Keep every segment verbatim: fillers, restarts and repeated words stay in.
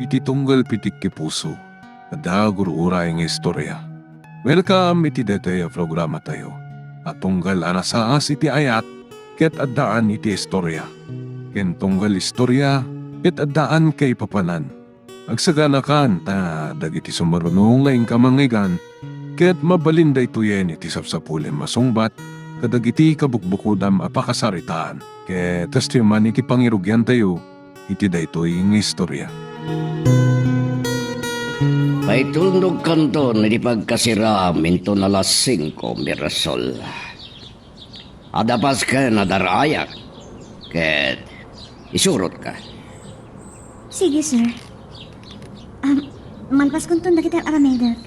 ti tunggal pitik ti puso, adda gur-uray nga istorya. Welcome iti daytoy a programatayo a tunggal a nasaas iti ayat ket addaan iti istorya, ken tunggal istorya ket addaan kaipapanan. Agsaganakan ta dagiti sumaruno nga inka mangngeggan ket mabalin daytoyen iti sapsapulem a sungbat kadagiti kabukbukodam a pakasaritaan. Ket kastoy man iti pangirugiantayo iti daytoy nga istorya. Paitulnogkanton iti pagkasiraam inton alas singko, Mirasol. Adda pasken a darayak, ket isurotka. Sige, sir. Um, malpaskonton dagiti aramidek.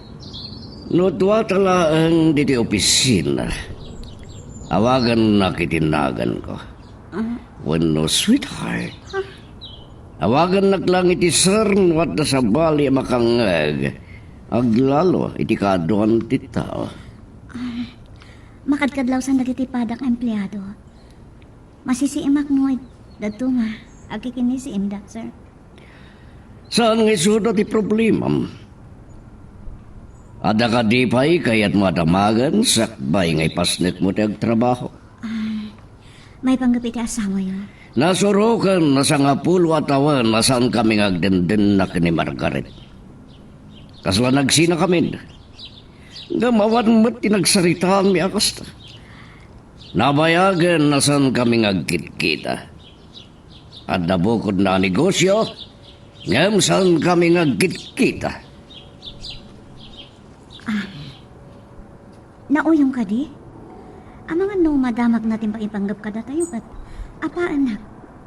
No duata laeng ditoy opisina, awagannak iti naganko. Ah. Wenno, sweetheart. Huh? Awagannak lang iti sir no adda sabali a makangngeg, aglalo iti kaaduan ti tao. Ah, makadkadlawsan dagiti padak nga empleado. Masisiimak no ad-, dadduma. Agkikinnisiimda, sir. Saan nga isuda ti problemam? Adda kadi pay kayatmo a damagen sakbay nga ipasnekmo ti agtrabaho? Ah, maipanggep iti asawayo. Nasuroken a sangapulo a tawen a saankami nga agdendennak ni Margaret. Kasla nagsinakamin. Ngem awan met ti nagsaritaanmi a kasta. Nabayagen a saankami nga agkitkita. Adda bukodna a negosio, ngem saankami nga agkitkita. Ah, nauyong kadi? Amangan no madamagna ti maipanggep kadatayo ket apaannak,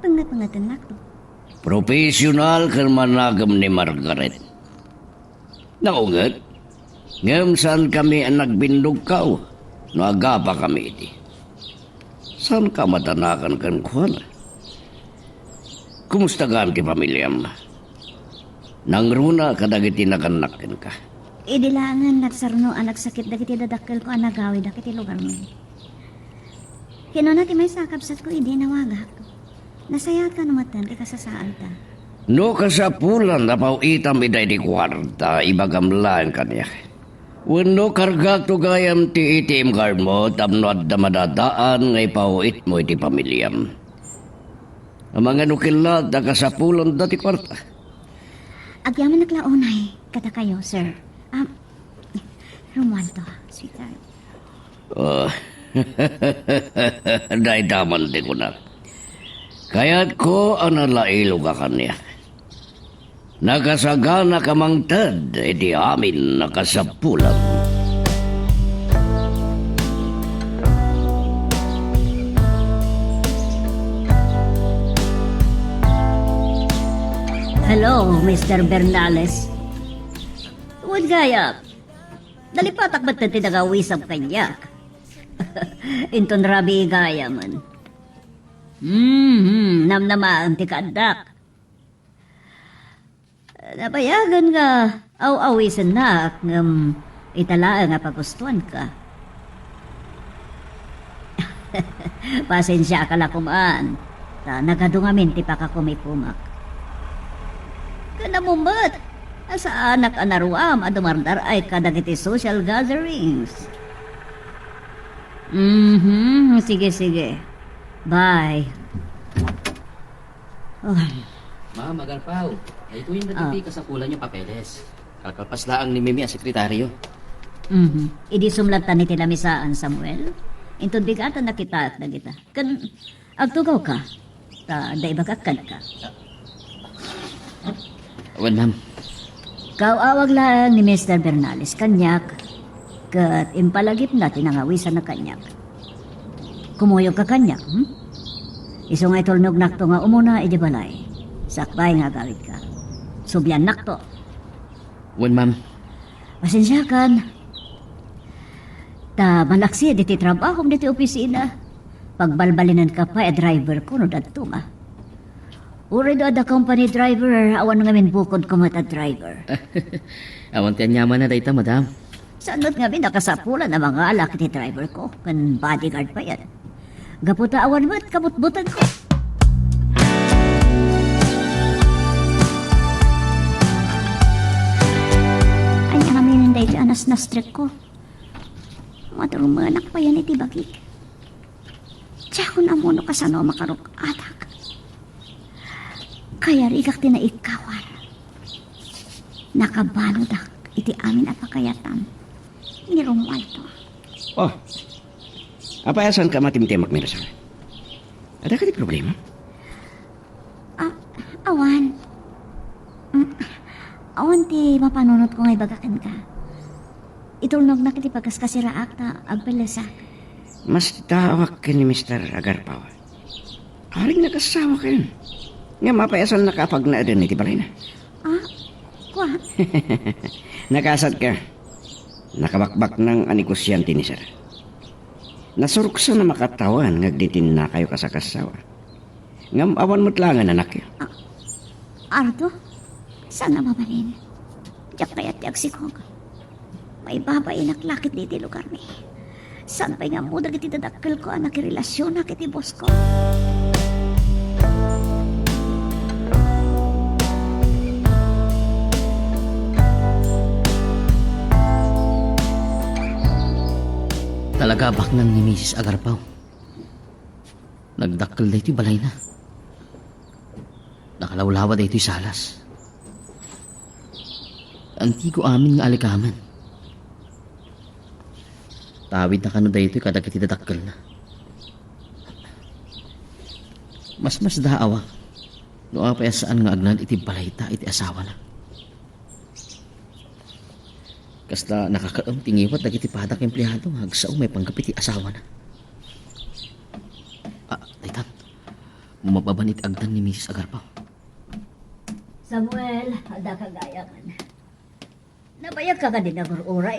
pengngepengngetennakto. Profesional ken managem ni Margaret. Naunget, ngem saankami a nagbinnugkaw no agapakami idi. Saanka a madanagan kenkuana? Kumusta gaan ti pamiliam? Nangruna kadagiti nagannak kenka? Idi laengen nagsaruno a nagsakit dagiti dadakkelko a nagawidak iti lugarmi. Kinuna ti maysa a kabsatko idi inawagak. Nasayaat kano metten ti kasasaadda. No kasapulan a paw-itam ida iti kuarta, ibagam laeng kaniak. Wenno kargakto gayam ti A T M cardmo tapno adda madadaan nga ipaw-itmo iti pamiliam. Amangan no kellaat a kasapulanda ti kuarta. Agyamanak la unay kadakayo, sir. Ah, Romualdo, sweetheart. Oh. Dayta man ti kunak. Kayatko a nalailoka kaniak. Nakasagana ka mangted iti amin a kasapulam. Hello, Mister Bernales. Wen gayam, nalipatak met ti nagawisam kaniak. Inton rabii gayamen. Mhm, namnamaem ti kaaddak. Nabayagen nga aw-awisennak, ngem ita laeng a pagustuanka. Pasensiaka la koman, ta nagadu ngamin ti pakakumikumak. Ken ammom met a saanak a naruam a dumardar-ay kadagiti social gatherings. Mhm, sige, sige. Bye. Oh. Ma'am, agalpaw. Daytoyen dagiti kasapulanyo a papeles. Kalkalpas laeng ni Mimi a sekretaryo. Mhm. Idi sumlatan iti lamisaan, Samuel. Inton bigatan nakitaak dagita. Ken agtugawka. Ta adda ibagak kenka. Wen, ma'am. Kaaw-awag laeng ni Mister Bernales kaniak, ket impalagipna ti nangawisanna kaniak. Kumuyogka kaniak, hmm? Isu nga itulnognakto nga umuna idi balay, sakbay nga agawidka. Subliannakto. Wen, ma'am. Pasensiakan. Ta malaksid iti trabahom ditoy opisina. Pagbalbalinenka pay a driverko no dadduma. Uray no adda company driver, awan ngamin bukodko met a driver. Awan ti aniamanna dayta, madam. Saan met ngamin a kasapulan a mangalak iti driverko ken bodyguard payen. Gapu ta awan met kabutbutanko. Iti anasnastrekko, madurmenak payen iti bagi. Diakon ammo no kasano a makaruk-atak. Kayarigak ti naikkawar. Nakabanodak iti amin a pakayatan ni Romualdo. Oh, apay a saanka matimtimak, Mirasol? Adda kadi problema? Ah, awan. Mm, awan ti mapanunotko nga ibaga kenka. Itulnognak iti pagaskasiraak ta agpellesak. Mas daawak ken ni Mister Agarpao. Aring nagasawa kayon. Ngem apay a saannaka a pagnaeden iti balayna? Ah, kua? Nakasatka. Nakabakbaknang a negosiante ni Sir. Nasuroksan a makatawen nga agditinnakayo kasakassawa. Ngem awan met laengen anakyo. Ah, Ardo, saan a mabalin? Diak kayat ti agsikog. Maibabainak la ketdi iti lugarmi. Saan pay nga ammo dagiti dadakkelko a nakirelasionak iti bossko? Talaga a baknang ni Misis Agarpao. Nagdakkel daytoy balayna. Nakalawlawa daytoy salas. Antigo amin nga alikamen. Tawidna kano daytoy kadagiti dadakkelna. Masmasdaawak no apay a saan nga agnaed iti balayta iti asawana. Kasta, nakakaem ti ngiwat dagiti padak empleado nga agsao maipanggep iti asawana. Ah, daytan. Mababa iti agdan ni Misis Agarpao. Samuel, adda ka gayamen. Nabayagka kadi nga agur-uray?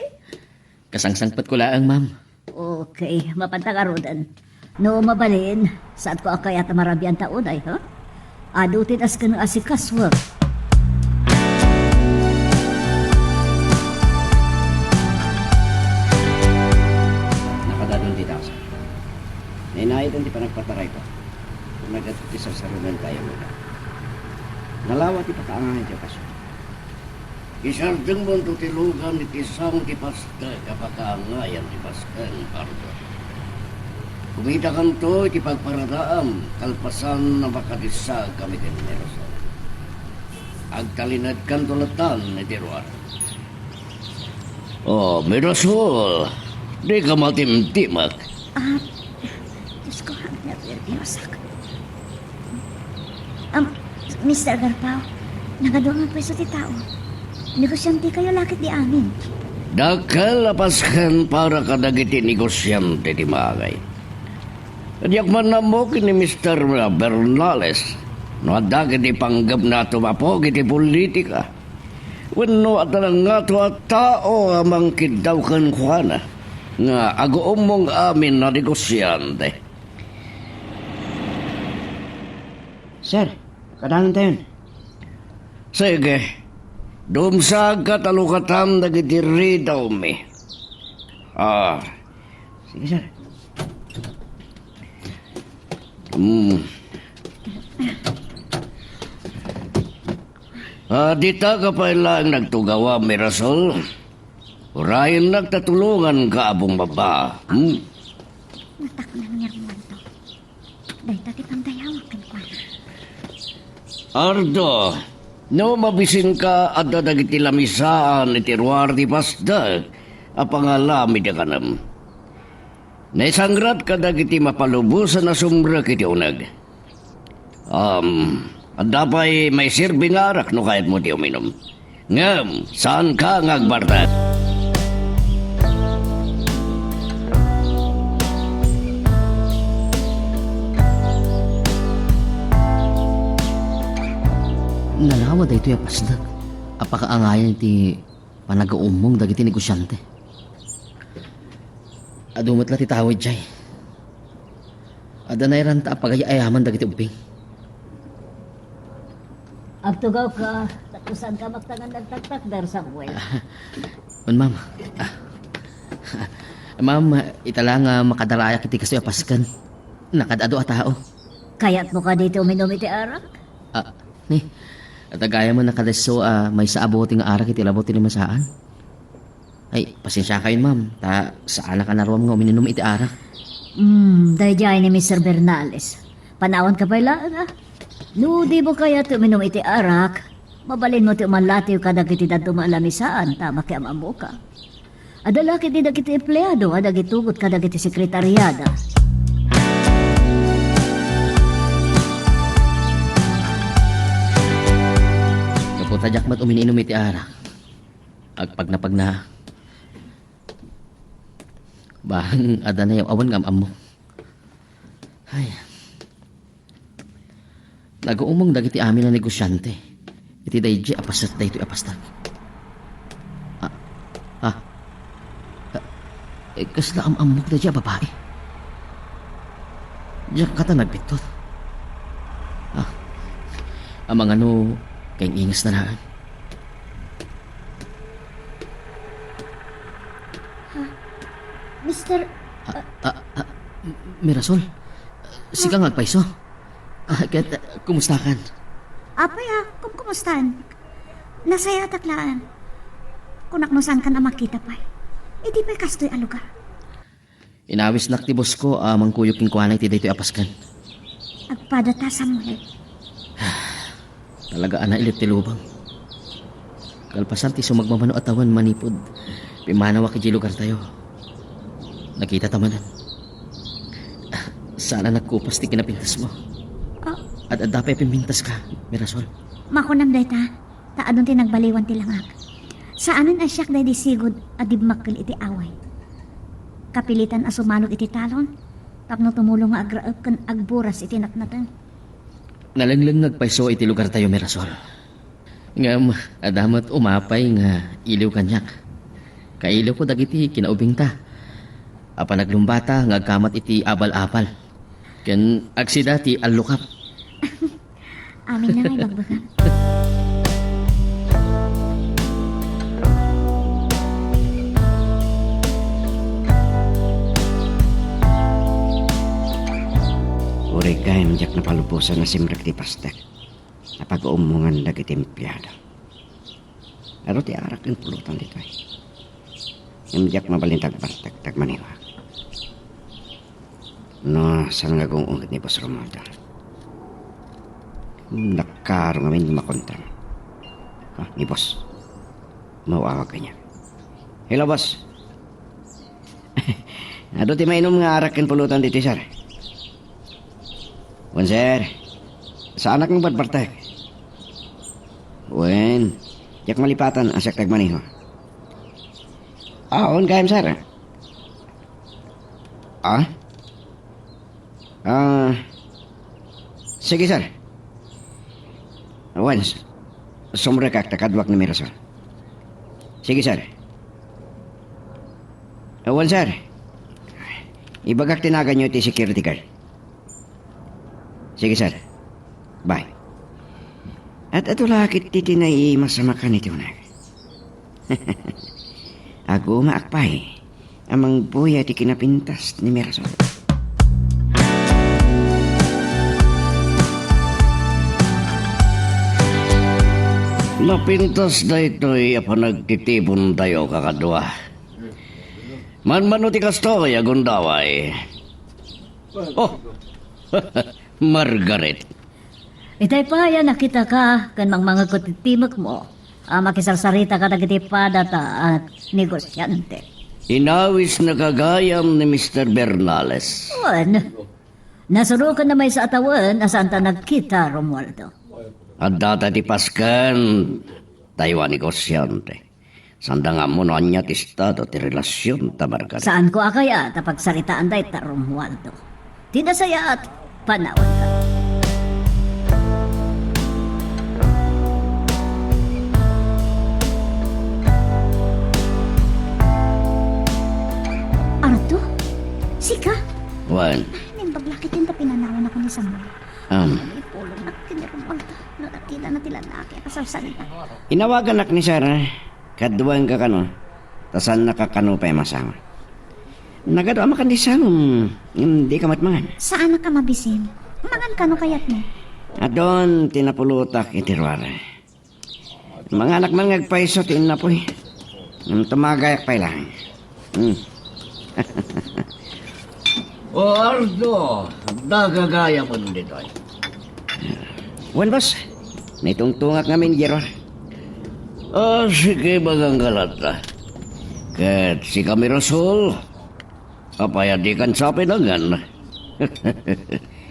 Kasangsangpetko laeng, ma'am. Okay, mapanta ngaruden. No mabalin, saanko a kayat a marabian ta unay, ha? Adu ti nasken nga asikasuek. Nakadadun ti tasa. Nainayatan ti panagpatarayko. Nagat ti sarsarungan tayo mo. Nalawa ti pakaangayan ti okasyon. Isardengmonto ti lugan iti sao ti pasdek a pakaangayan ti pasken, Ardo. Kumitakanto iti pagparadaam kalpasan a makadisag kami ken Mirasol. Agtalinedkanto latan iti ruar. Oh, Mirasol, dika matimtimek. Ah, Diyos ko, nerbiyosak. Um, Mister Garpao, nagaduangan pay isu ti tao. Negosiantekayo la ketdi amin. Dakkel a pasken para kadagiti negosiante ti mangay. Diak man ammo ken ni Mister Bernales no adda ketdi panggepna a tumapok iti politika. Wenno adda ngato a tao a mangkiddaw kenkuana nga aguummong amin a negosiante. Sir, kadanontayon. Sige. Dumsagka ta lukatan dagiti ridawmi. Ah. Sige, sir. Hmm. Ah, dita ka pay laeng nagtugaw, Mirasol. Urayennak ta tulonganka a bumaba. Hmm? Nataknang ni Armando. Dayta ti pandayawak kenkuana. Ardo, no mabisinka, adda dagiti lamisaan iti ruar ti pasdek a pangalamid a kanem. Naisangrat kadagiti mapalubosan a sumrek iti uneg. Um, adda pay maiserbi nga arak no kayatmo ti uminum. Ngem, saanka nga agbartek. Nalawa daytoy a pasdek a pakaangayan ti panagaummong dagiti negosiante. Adu met la ti tawid jay. Adda nairanta a pagay-ayaman dagiti ubbing. Agtugawka, tapno saanka maktangan nagtaktakder, Samuel. Wen, ma'am. Ah. Ma'am, ita la nga makadarayak iti kastoy a pasken. Nakaad-adu a tao. Kayatmo kadi ti uminum iti arak? Ah, ni. At agayam a nakadisso a maysa a bote nga arak iti labot ti limasaan. Ay, pasensiakayon, ma'am, ta saanak a naruam nga uminum iti arak. Hmm, daydiay ni Mister Bernales. Panawanka pay laeng, a. No dimo kayat uminum iti arak, mabalinmo ti umalatiw kadagiti dadduma a lamisaan ta makiam-ammoka. Adda la ketdi dagiti empleado a nagitugot kadagiti sekretariada. Gapu ta diak met umiinum iti arak, agpagnapagna. Bang adda nayaw-awan nga am-ammok. Ay. Naguumong dagiti amin a negosiante iti daydiay a paset daytoy a pastak. Ah, ah, ah, eh, kasla am-ammok daydiay a babai. Diak kata nagbiddut. Ah, amangan no kaing-ingasna laeng. Ha? Mister, Ah, ah, ah, Mirasol, sika nga agpayso? Ah, ket, ah, kumustakan? Apay, ah, kumkumustan? Nasayatak laeng. Kunak no saankan a makita pay. Idi pay kastoy a lugar. Inawisnak ti boss ko a mangkuyog kenkuana iti daytoy a pasken. Agpadata, Samuel. Talaga a nailip ti lubang. Kalpasan ti sumagmamano a tawen manipud pimmanawak idiay lugartayo. Nakitata manen. Saan a nagkupas ti kinapintasmo. Ah. Ad-adda pay pimpintaska, Mirasol. Makunak dayta, ta adun ti nagbaliwan ti langak. Saanen a siak daydi sigud a dimmakkel iti away. Kapilitan a sumalog iti talon, tapno tumulong nga agraep ken agburas iti natnateng. Nalenglengngeg pay isu iti lugartayo, Mirasol. Ngem adda met umapay nga iliw kaniak. Kailiwko dagiti kinaubingta a panaglumbata nga agkamat iti abal-abal ken agsida ti allukap. Amin nga ibagbagam. Uray gayam diak napalubosan a simrek ti pastek a pag-uummongan dagiti empleado. Adu ti arak ken pulutan ditoy. Ngem diak mabalin ti agbartek ti agmaniwa. No, saan nga agung-unget ni Boss Romualdo? Hmm, nakaro ngamin makontra. Ah, ni Boss. Mawawag kaniak. Hello, Boss. Adu ti mainum nga arak ken pulutan ditoy, sir. Wen, sir. Saanak nga agbarbartek. Wen, diak malipatan a siak ti agmaneho. Ah, wen gayam, sir. Ah? Ah, sige, sir. Wen, s-, sumrekak ta kaduak ni Mirasol. Sige, sir. Wen, sir. Ibagak ti naganyo iti security guard. Sige, sir. Bye. At adu la ketdi ti naimasamakan iti uneg. Agumaak pay a mangbuya ti kinapintas ni Mirasol. Napintas daytoy a panagtitipon tayo, kakadua. Manmano ti kastoy a gundaway. Oh, Margaret. Itay pay a nakitaka ken mangmangegko ti timekmo a makisarsarita kadagiti padata a negosiante. Inawisnaka gayam ni Mister Bernales. Wen, nasurokenna maysa a tawen a saanta nagkita, Romualdo. Addata ti pasken tayo a negosiante. Saanda nga ammo no ania ti estado ti relasionta, Margaret. Saanko a kayat a pagsaritaan dayta, Romualdo. Ti nasayaat, panawanka. Ardo? Sika? Wen. Naimbag la ketdin ta pinanawanakon ni Samuel. Um. Ipulongnak ken ni Romualdo. No nakitana ti lalaki a kasarsarita. Inawaganak ni Sir. Kaduaenka kano, ta saannaka kano pay a masango. Nagadu a makan ti sangom, ngem dika met mangan. Saanak a mabisin. Mangan kano kayatmo. Adun ti napulutak iti ruar. Manganak man nga agpayso ti innapoy. Hmm, tumagayak pay lang. Hmm. O, Ardo, dagagayamen ditoy. Wen, boss. Naitungtungak ngamin, Jero. Ah, sige, bagang kalata. Ket sika, Mirasol, apay a dikan sapinangan?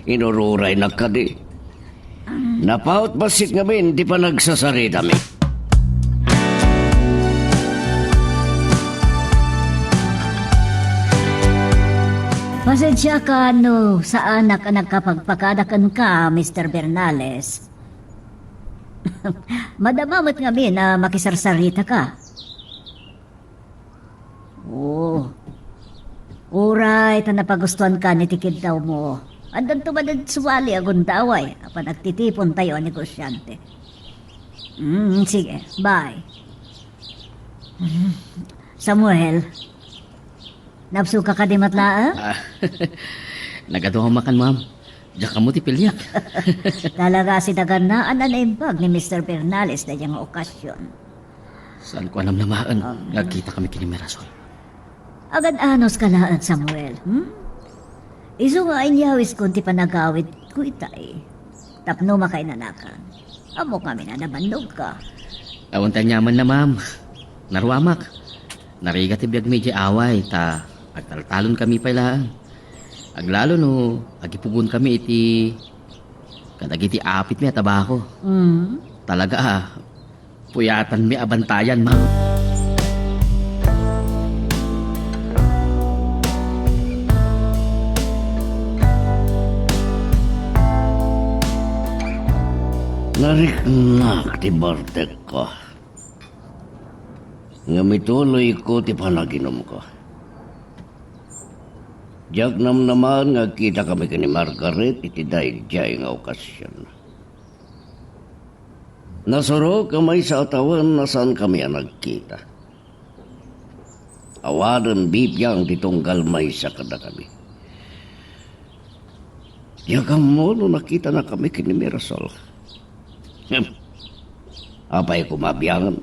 Inururaynak kadi. Napaut bassit ngamin ti panagsasaritami. Pasensiaka no saanak a nagkapagpakada kenka, Mister Bernales. Madama met ngamin a makisarsaritaka. Oo. Uray ta napagustuankan iti kiddawmo, addanto met subali a gundaway a panagtitipontayo a negosiante. Mm, sige, bye. Samuel, napsuka kadi met laeng? Ah, nagaduamakan, ma'am. Diak ammo ti piliak. Talaga a sidagannaan a naimbag ni Mister Bernales daydiay nga okasion. Saanko a namnamaen nga agkitakami ken ni Mirasol. Agad-anuska laeng, Samuel, hmm? Isu nga inyawiskon ti panagawidko itay tapno makainanakan. Ammok ngamin a nabannogka. Awan ti aniamanna, ma'am. Naruamak. Narigat ti biagmi idiay away, ta agtaltalonkami pay laeng. Aglalo no agipugonkami iti kadagiti apitmi a tabako. Mm. Talaga a, puyatanmi a bantayan, ma'am. Nariknak ti bartekko. Ngem ituloyko ti panaginumko. Diak namnamaen nga agkitakami ken ni Margaret iti daydiay nga okasion. Nasurok a maysa a tawen a saankami a nagkita. Awanen bibiang ti tunggal maysa kadakami. Diak ammo no nakitanakami ken ni Mirasol. Hem. Apay koma a biangen?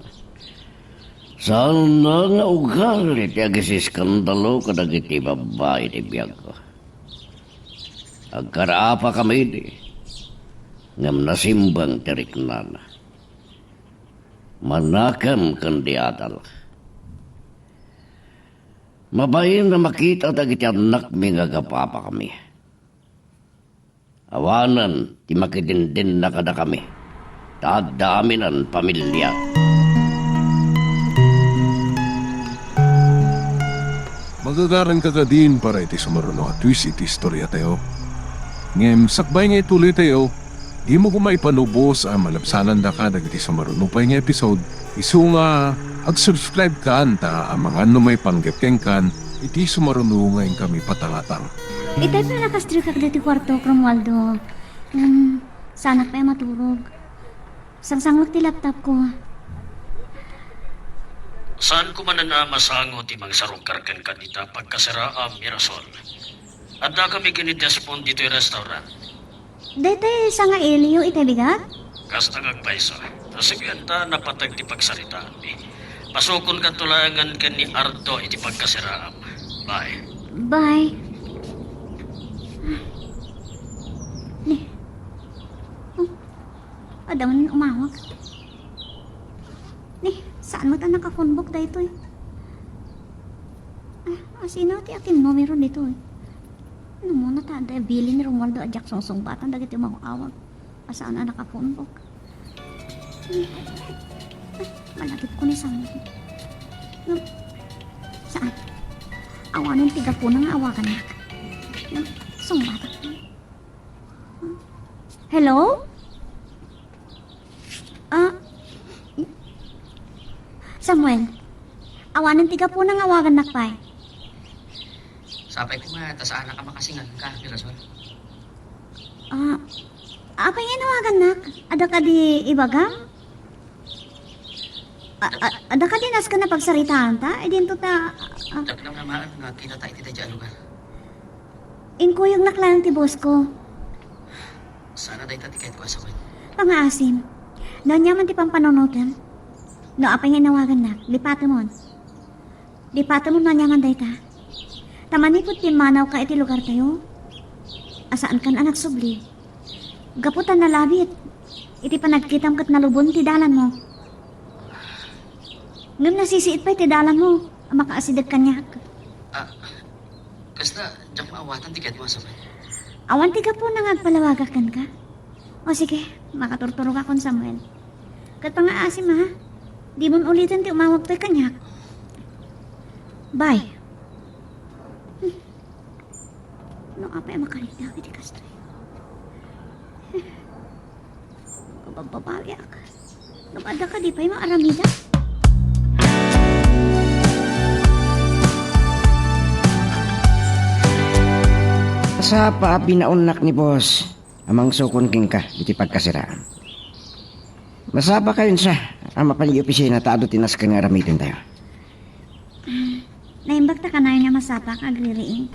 Saanna nga ugali ti agisiskandalu kadagiti babbai ti biagko. Agkaraapakami idi, ngem nasimbang ti riknana. Manakem ken di adal. Mabain a makita dagiti annakmi nga agapapakami. Awanen ti makidindinna kadakami, ta adda aminen pamilia. Magagaranka kadin para iti sumaruno a twist iti istoriatayo. Ngem sakbay nga ituloytayo, dimo koma ipanubos a malabsanandaka dagiti sumaruno pay nga episode, isu nga ag-subscribe kan ta amangan no maipanggep kenkan iti sumaruno nga inkami patangatang. Itay pay a nakastrikak ditoy kuartok, Romualdo. Ngem, saanak pay a maturog. Sangsangmek ti laptopko. Saanko manen a masango ti mangsarungkar kenka dita pagkasiraam, Mirasol. Addakami ken ni Desmond ditoy restaurant. Daytoy sangailiyo itay bigat? Kasta nga agpayso. Ta saan ta napateg ti pagsaritaanmi. Pasukonkanto laengen ken ni Ardo iti pagkasiraam. Bye. Bye. Ni. Oh. Adda man umawag. Ni, saan met a naka-phone book daytoy? Ah, asino ti akin numero ditoy? Ano mo na ta, adda bilin ni Romualdo a diak sungsungbatan dagiti umawag. A saan a naka-phone book? Ay, malagipko ni Samuel. No, saan? Awanen ti gapuna nga awagannak. No, sungbatak. Hello? Ah, Samuel, awanen ti gapuna nga awagannak pay. Sapay koma ta saanak a makasingan ka, Mirasol. Ah, apay nga inawagannak? Adda kadi ibagam? A-, a-, adda kadi nasken a pagsaritaanta? Idinto ta, ah. Diak namnamaen nga agkitata iti daydiay a lugar. Inkuyognak laeng ti bosko. Saan a dayta ti kayatko a sawen. Pangaasim. No aniaman ti pampanunotem? No apay nga inawagannak, lipatemon. Lipatem no aniaman dayta. Ta manipud pimmanawka iti lugartayo, a saankan a nagsubli. Gapu ta nalabit iti panagkitam ket nalubon ti dalanmo. Ngem nasisiit pay ti dalanmo a makaasideg kaniak. Ah, kasta, diak maawatan ti kayatmo a sabali. Awan ti gapuna nga agpalawagak kenka. O sige, makaturturogakon, Samuel. Ket pangaasim, ha? Dimon uliten ti umawag toy kaniak. Bye. Hmm. No apay a makarita iti kastoy? Mababbabawiak. No adda kadi pay maaramida? Sapa a binaonnak ni boss a mangsukon kenka iti pagkasiraan. Masapakayon sa a mapan iti opisina ta adu ti nasken nga aramidentayo. Ah, naimbag ta kanayon nga masapa nga agririing.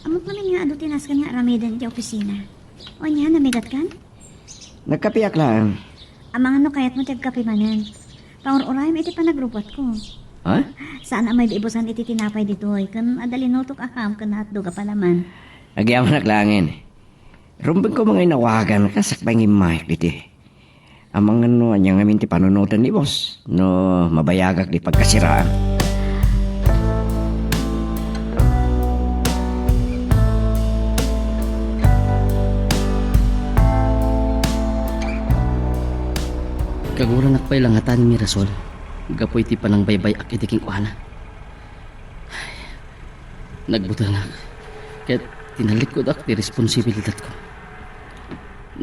Ammok ngamin nga adu ti nasken nga aramiden ti opisina. O ania, namigatkan? Nagkapiak laeng. Amangan no kayatmo ti agkapi manen. Paur-urayem iti panagrubbuatko. Ha? Saan a maibibusan iti tinapay ditoy, ken adda linutok a ham ken hotdog a palaman. Agyamanak laengen. Rumbengko nga inawaganka sakbay nga immayak ditoy. Amangan no ania ngamin ti panunoten ni boss no mabayagak ti pagkasiraan. Kaguranak pay la ngata ni Mirasol gapu iti panangbaybay-ak iti kenkuana. Nagbutengak, ket tinalikkudak ti responsibilidatko.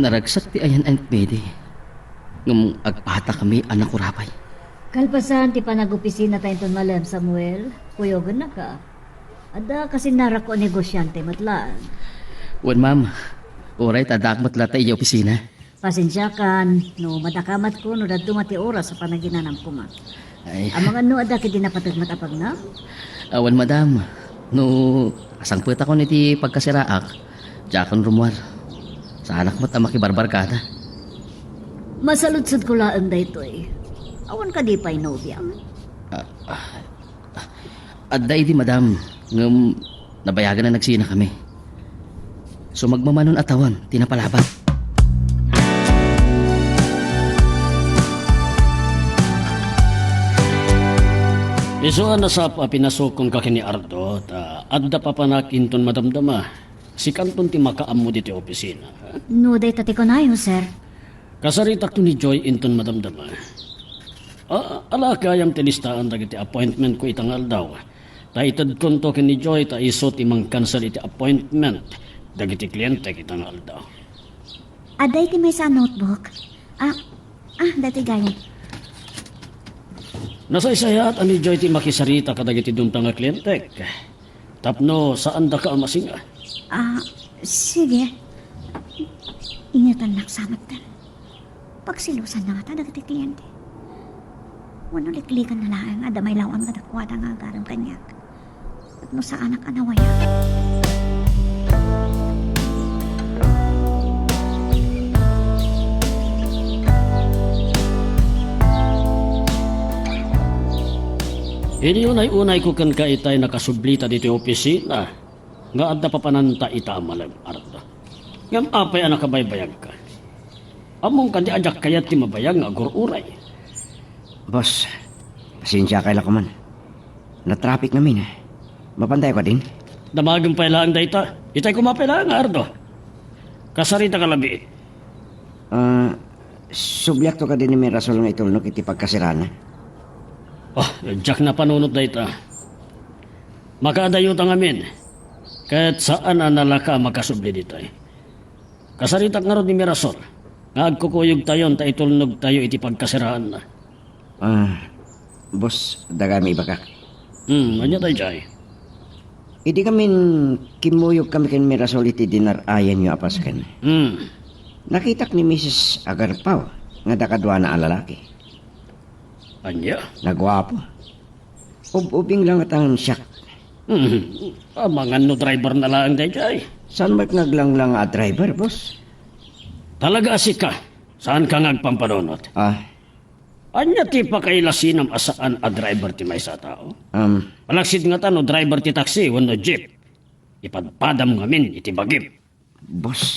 Naragsak ti ayan-ayanmi idi, ngem agpatakmi a nakurapay. Kalpasan ti panagopisinata inton malem, Samuel, kuyogennaka. Adda kasinnarakko a negosiante met laeng. Wen, ma'am. Uray ta addaak met latta idiay opisina. Pasensiakan no madakamatko no dadduma ti oras a panaginanam koma. Ay. Amangan no adda ketdi napateg met a pagnam? Awan, madam. No asangpetakon iti pagkasiraak, diakon rummuar. Saanak met a makibarbarkada. Masaludsodko laeng daytoy. Awan kadi pay nobiam? Ah, ah, Adda idi, madam, ngem nabayagan a nagsinakami. Sumagmamanon a tawen ti napalabas. Isu a nasapa a pinasukonka ken ni Ardo, ta adda papanak inton madamdama. Sikanton ti makaammo ditoy opisina, ha? No dayta ti kunayo, sir. Kasaritakto ni Joy inton madamdama. A, alakayam ti listaan dagiti appointmentko ita nga aldaw. Ta itedkonto ken ni Joy ta isu ti mangcancel iti appointment dagiti klientek ita nga aldaw. Adda iti maysa a notebook. Ah, ah, dati gayen. Nasaysayaat a ni Joy ti makisarita kadagiti dumtang a klientek. Tapno saandaka a masinga. Ah, sige. Ingetannak sa metten. Pagselosanna ngata dagiti kliente. Wenno liklikanna laeng a adda mailaw-an kadakuada nga agarem kaniak. Tapno saanak a nawayak. Idi unay-unayko kenka itay nakasublita ditoy opisina nga adda papananta ita a malem-arda. Ngem apay a nakabaybayagka? Ammom kadi a diak kayat ti mabayag nga agur-uray. Boss, pasensiakay la koman. Natraffic ngamin. Mapantayo kadin? Damagem pay laeng dayta. Itay koma pay laeng nga ardo. Kasaritaka labi. Ah, subliakto kadi ni Mirasol nga itulnog iti pagkasirana? Oh, diak napanunot dayta. Makaadayota ngamin. Ket saan a nalaka a makasubli ditoy. Kasaritak ngarud ni Mirasol nga agkukuyogtayon ta itulnogtayo iti pagkasiraanna. Ah, boss, adda kami ibagak. Hmm, ania daydiay? Idi kamin kimmuyog kami ken Mirasol iti dinar-ayanyo a pasken. Hmm. Nakitak ni Misis Agarpaw nga adda kaduana a lalaki. Ania? Naguapo. Ub-ubing lang ngata ngem siak. Hmm. Amangan no driver na laeng daydiay. Saan met nga aglanglang a driver, boss? Talaga a sika. Saanka nga agpampanunot? Ah. Ania ti pakailasinam a saan a driver ti maysa a tao? Um, Malaksid ngata no driver ti taxi wenno jeep. Ipadpadam ngamin iti bagim. Boss.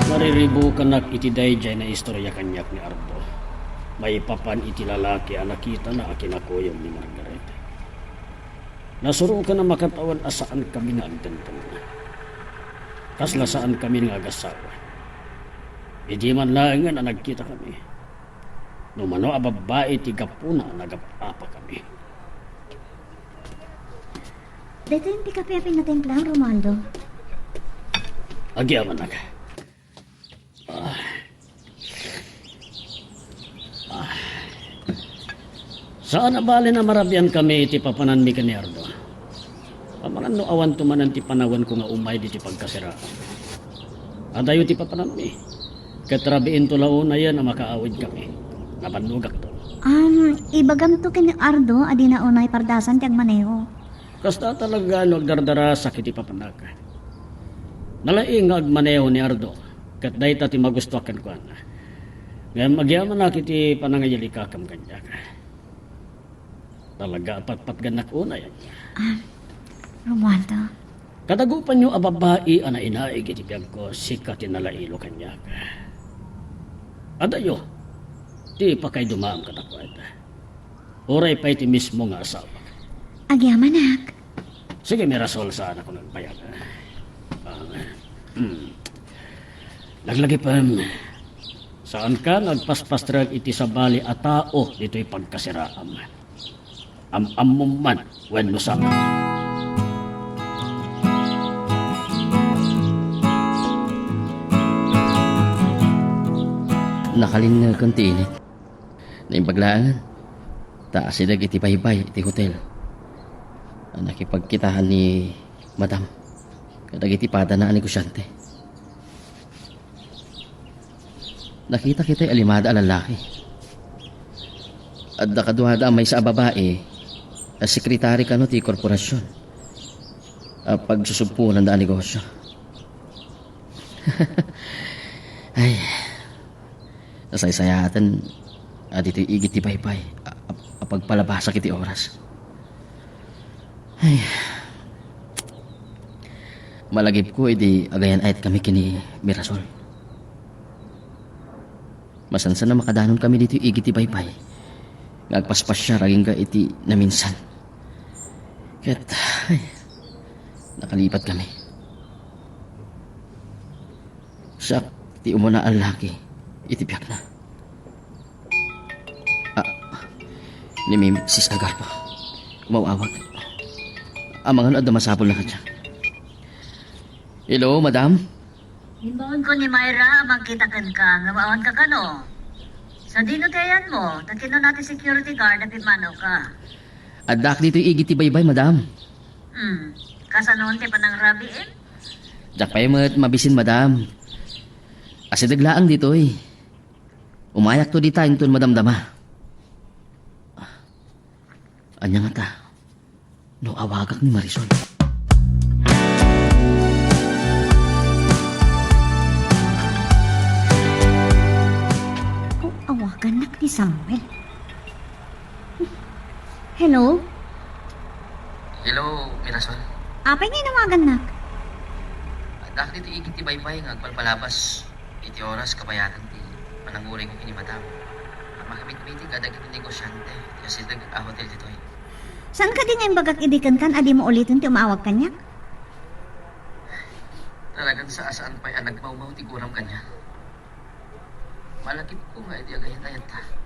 Mariribukanak iti daydiay nga istorya kaniak ni Ardo. Maipapan iti lalaki a nakitana a kinakuyog ni Margaret. Nasurokan a makatawan a saankami nga agdandanna. Kasla saankami nga agasawa. Idi man laengen a nagkitakami, no mano a babbai ti gapuna a nagap-apakami. Daytoyen ti kape a pinatimplam, Romualdo. Agyamanak. Ah. Ah. Saan a bale a marabiankami iti papananmi ken ni Ardo. Amangan no awanto manen ti panawenko nga umay ditoy pagkasiraan. Adayo ti papananmi. Ket rabiinto la unayen a makaawidkami. Nabannogakto. Um, ibagamto ken ni Ardo a dina unay pardasan ti agmaneho. Kasta talaga no agdardarasak iti papanak. Nalaing nga agmaneho ni Ardo, ket dayta ti magustoak kenkuana. Ngem agyamanak iti panangayalikakam kaniak. Talaga a patpatgannak unay. Ah, Romualdo. Kadagupanyo a babbai a nainaig iti biagko, sika ti nalailo kaniak. Adayo ti pakaidumaam kadakuada. Uray pay ti mismo nga asawak. Agyamanak. Sige, Mirasol, saan a kuno agbayag. Ah, hmm. Laglagipem, saanka nga agpaspastrek iti sabali a tao ditoy pagkasiraam. Am-ammom man wenno saan. Nakalinneken ti init. Naimbag laengen ta asideg iti baybay iti hotel a nakipagkitaan ni Madam kadagiti padana a negosiante. Nakitak itay alimada a lallaki. Adda kaduada a maysa a babai a sekretari kano ti korporasion a pagsusubponanda a negosio. Ay, nasaysayaten a ditoy igid ti baybay a, a, a pagpalabasak iti oras. Ay. Malagipko idi agayan-ayatkami ken ni Mirasol. Masansan a makadanonkami ditoy igid ti baybay nga agpaspasiar agingga iti naminsan. Ket, ay, nakalipatmi. Siak ti umuna a laki iti biagna. Ah, ni Misis Agarpa. Umaw-awag. Amangan no adda masapulna kaniak. Hello, madam? Imbaonko ni Myra a magkita kenka, ngem awanka kano. Sadino ti ayanmo? Ta kinuna ti security guard a pimmanawka. Addaak ditoy igid ti baybay, madam. Hmm. Kasano ti panangrabiim? Diak pay met mabisin, madam. Asideg laeng ditoy. Umayakto dita inton madamdama. Ania ngata no awagak ni Marisol? O, awagannak ni Samuel. Hello? Hello, Mirasol. Apay nga inawagannak? Addaak ditoy igid ti baybay nga agpalpalabas iti oras kabayatan ti pananguray ko ken ni Madam. Ammakamitmiti kadagiti negosiante ti asideg a hotel ditoy. Saan kadi nga imbagak idi kenkan a dimo uliten ti umaawag kaniak? Talagan sa-, saan pay a nagmawmaw ti guram kaniak. Malagipko nga idi agayan-ayatta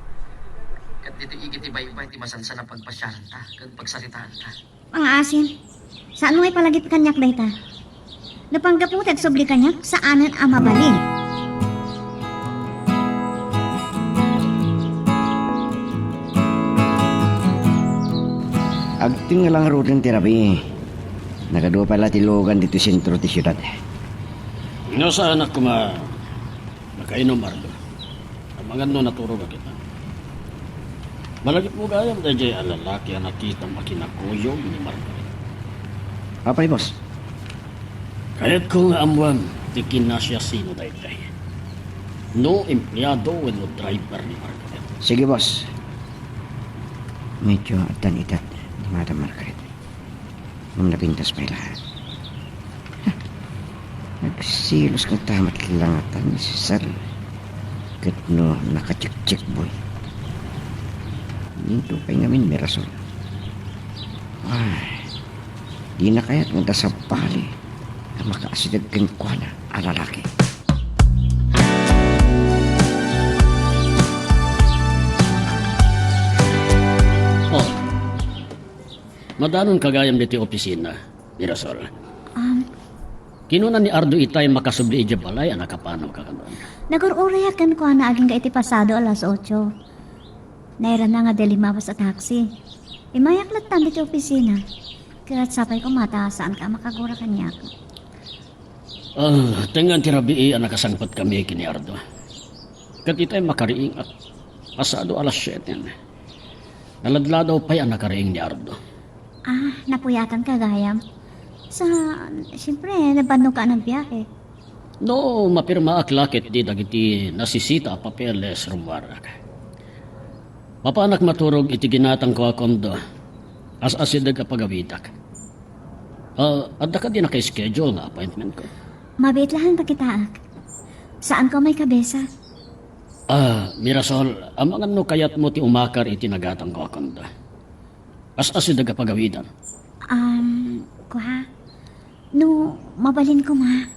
ket ditoy igid ti baybay ti masansan a pagpasiaranta ken pagsaritaanta. Pangaasim, saan mo ipalagip kaniak dayta? Napanggapu ti agsubli kaniak, saanen a mabalin. Agtengnga la ngaruden ti rabii. Nakadu pay la ti lugan ditoy sentro ti siudad. No, saanak koma makainom, Ardo. Amangan no naturogak ita. Malagipmo gayam daydiay a lalaki a nakitam a kinakuyog ni Margaret. Apay, boss? Kayatko nga ammoan ti kinasiasino daytoy. No empleado wenno driver ni Margaret. Sige, boss. Medyo addan ita ni Madam Margaret. Ngem napintas pay la. Nagselos ngata met langatan ni Cesar. Ket no nakacheck-check boy. Dito pay ngamin may rason. Ay, dina kayat nga sabali a makaasideg kenkuana a lalaki. Oh. Madanon ka gayam ditoy opisina, Mirasol. Um, Kinuna ni Ardo itay makasubli idiay balay a nakapanawka kaduan. Nagur-urayak kenkuana agingga iti pasado alas otso. Nairana nga adda limawas a taxi. Immayak latta ditoy opisina. Ket sapay koma ta saanka a makagura kaniak. Ah, tengnga ti rabii a nakasangpetkami ken ni Ardo. Ket itay makariingak. Pasado alas siete. Naladladaw pay a nakariing ni Ardo. Ah, napuyatanka gayam. Sa, siyempre, nabannoka a nagbiahe. No, mapirmaak la ketdi dagiti nasisita a papeles rummuarak. Mapanak maturog iti ginatangko a kondo. As-asideg a pagawidak. Ah, adda kadi naka-schedule nga appointmentko? Mabiit laeng pakitaak. Saanko a maikabesa. Ah, Mirasol, amangan no kayatmo ti umakar iti nagatangko a kondo. As-asideg a pagawidan. Um, kua? No, mabalin koma.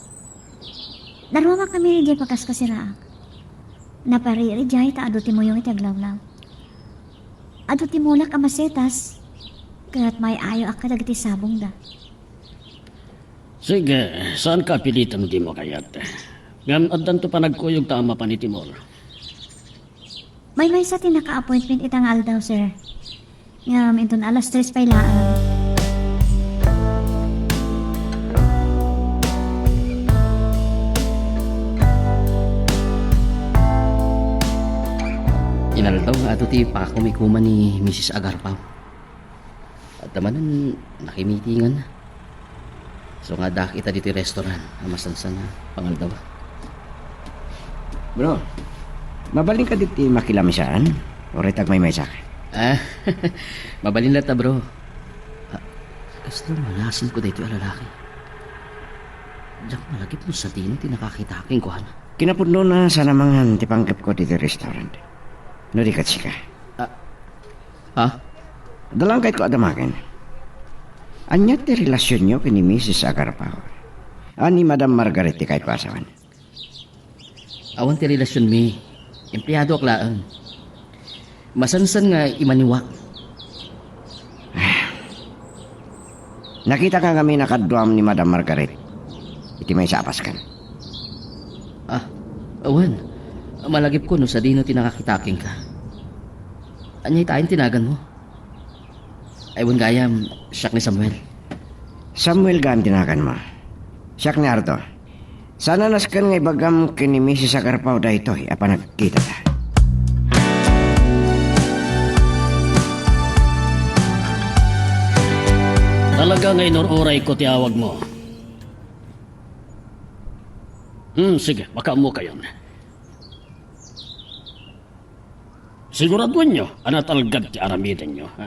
Naruamakami idiay pagaskasiraak. Napariri idiay ta adu ti muyong iti aglawlaw. Adu ti mulak a masetas, ket may-ayoak kadagiti sabongda. Sige, saanka a piliten no dimo kayat. Ngem addanto panagkuyogta a mapan iti mall. Maymaysa ti naka-appointment ita nga aldaw, sir. Ngem inton alas tres pay laeng. Inaldaw nga adu ti pakumakuman ni Misis Agarpao. Adda manen nakimitingan. So nga addaak ita ditoy restaurant a masansan a pangaldaw. Bro, mabalin kadi ti makilamisaan? Uray ta agmaymaysak. Ah, mabalin latta, bro. Ah, kasta malasinko daytoy a lalaki. Diak malagip no sadino ti nakakita kenkuana. Kinapudnona, saan a mangan ti panggepko ditoy restaurant. No di ket sika. Ah, Ha? Adda lang kayatko a damagen. Ania ti relasionyo ken ni Misis Agarpao? A, ni Madam Margaret ti kayatko a sawen. Awan ti relasionmi. Empleadoak laeng. Masansan nga imaniwak. Nakitak ngamin a kaduam ni Madam Margaret iti maysa a pasken. Ah, awan. Malagipko no sadino ti nakakita kenka. Ania itaen ti naganmo? Ay, wen gayam, siak ni Samuel. Samuel gayam ti naganmo. Siak ni Ardo. Saan a nasken nga ibagam ken ni Misis Agarpao daytoy a panagkitata. Talaga nga inur-urayko ti awagmo. Hmm, sige, makaammokayon. Siguraduenyo a natalged ti aramidenyo, ha?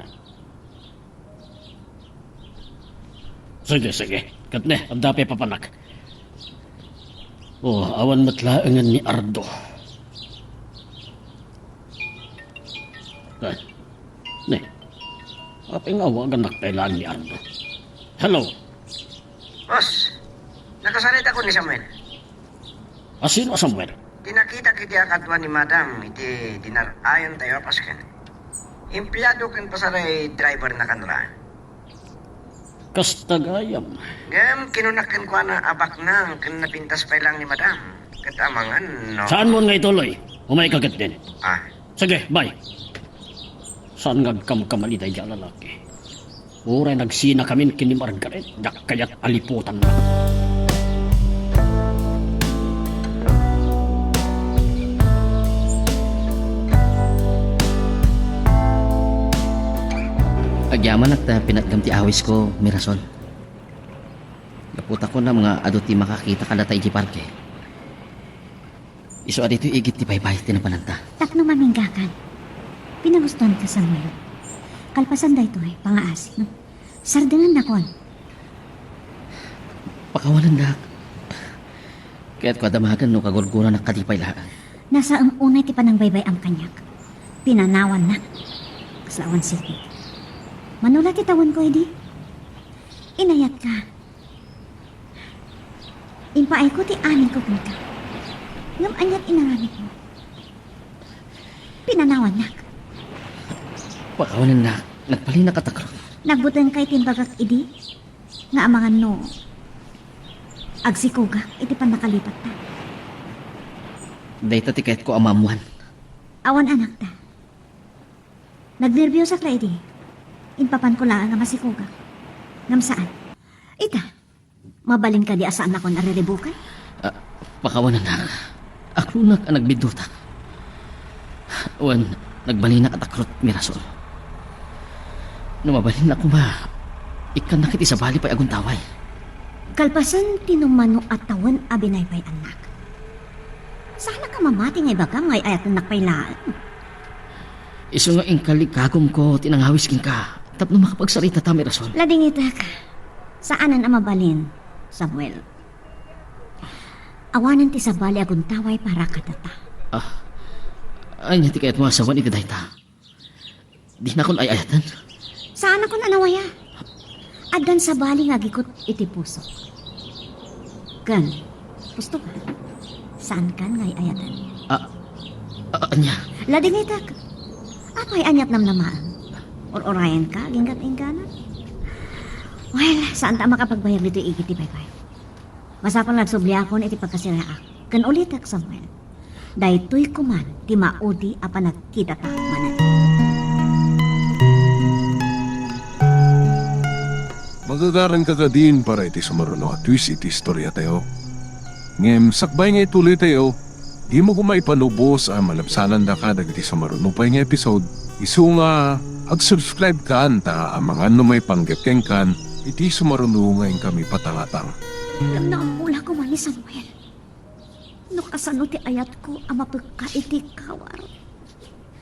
Sige, sige. Ket ne, adda pay papanak. Oh, awan met laengen ni Ardo. Ah, ne. Apay nga awagannak pay laeng ni Ardo? Hello? Boss, nakasaritak ni Samuel. A, sino a Samuel? Ti nakitak iti a kadua ni Madam iti dinar-ayon tayo a pasken. Empleado ken pasaray driver na kanra. Kasta gayam. Ngem kinunak kenkuana a baknang ken napintas pay lang ni Madam. Ket amangan no. Saan mo nga ituloy? Umay ka ketdin. Ah. Sige, bye. Saan nga agkamkamali daydi a lalaki? Uray nagsinakamin ken ni Margaret, diak kayat a liputanna. Agyamanak ta pinatgam ti awisko, Mirasol. Gapu ta kunam nga adu ti makakita kadata idiay parke. Isu a ditoy igid ti baybay ti napananta. Tapno maminggakan. Pinagustuanka, Samuel. Kalpasan daytoy, pangaasi. Sardengannakon. Pakawanennak. Kayatko a damagen no kagurguranak kadi pay laeng. Nasaem unay ti panangbaybay-am kaniak. Pinanawannak. Kasla awan sipit. Mano la ti tawenko idi? Inayatka. Impaayko ti amin ko kenka. Ngem aniat inaramidmo? Pinanawannak. Pakawanennak. Nagbalinak a takrot. Nagbutengka iti imbagak idi? Nga amangan no agsikogak iti pannakalipatta. Dayta ti kayatko a maammoan. Awan anakta. Nagnerbiosak la idi. Impapanko laeng a masikogak. Ngem saan. Ita, mabalin kadi a saannakon a riribukay? Ah, pakawanennak. Aklonak a nagbidduta. Wen, nagbalinak a takrot, Mirasol. No mabalinnak koma, ikkannak iti sabali pay a guntaway. Kalpasan ti no mano a tawen a binaybay-annak. Saannak a mamati nga ibagam nga ay-ayatennak pay laeng. Isu nga inkalikagumko ti nangawis kenka tapno makapagsaritata, Mirasol. Ladingitek. Saanen a mabalin, Samuel. Awanen ti sabali a guntaway para kadata. Ah, ania ti kayatmo a sawen iti dayta? Dinakon ay-ayaten. Saanakon a nawaya. Addan sabali nga agikut iti puso. Ken, husto ka. Saankan nga ay-ayaten. Ah, ah, ania? Ladingitek. Apay aniat namnamaem? Ur-urayenka, aginggat-inggana? Well, saanta a makapagbayag ditoy igid ti baybay. Masapul nga agsubliakon iti pagkasiraak. Ken ulitek, Samuel. Daytoy koman ti maudi a panagkitata manen. Magagaranka kadin para iti sumaruno a twist iti istoriatayo. Ngem sakbay nga ituloytayo, dimo koma ipanubos a malabsanandaka dagiti sumaruno pay nga episode, isu nga ag-subscribe kan ta amangan no maipanggep kenkan iti sumaruno nga inkami patangatang. Ngem naammola koma ni Samuel. No kasano ti ayatko a mapekka iti kawar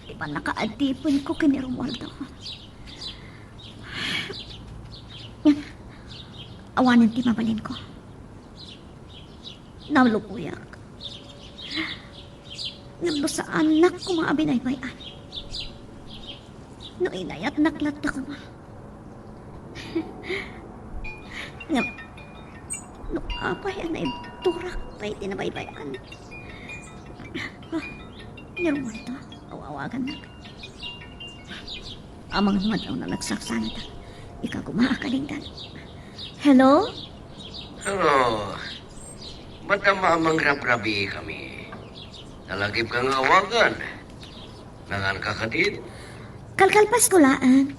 ti pannakaadipenko ken ni Romualdo. Awanen ti mabalinko. Naluboyak. Ngem no saannak koma a binaybay-an. No inayatnak latta koma. Ngem, no apay a naibturak pay ti nabaybay-an. Ah, ni Romualdo, aw-awagannak. Amangan madlaw na nagsaksangatak. Ika koma a kalinggan. Hello? Hello. Madama a mangrabrabii kami. Nalagipka nga awagan. Nanganka kadin? Kalkalpasko laeng.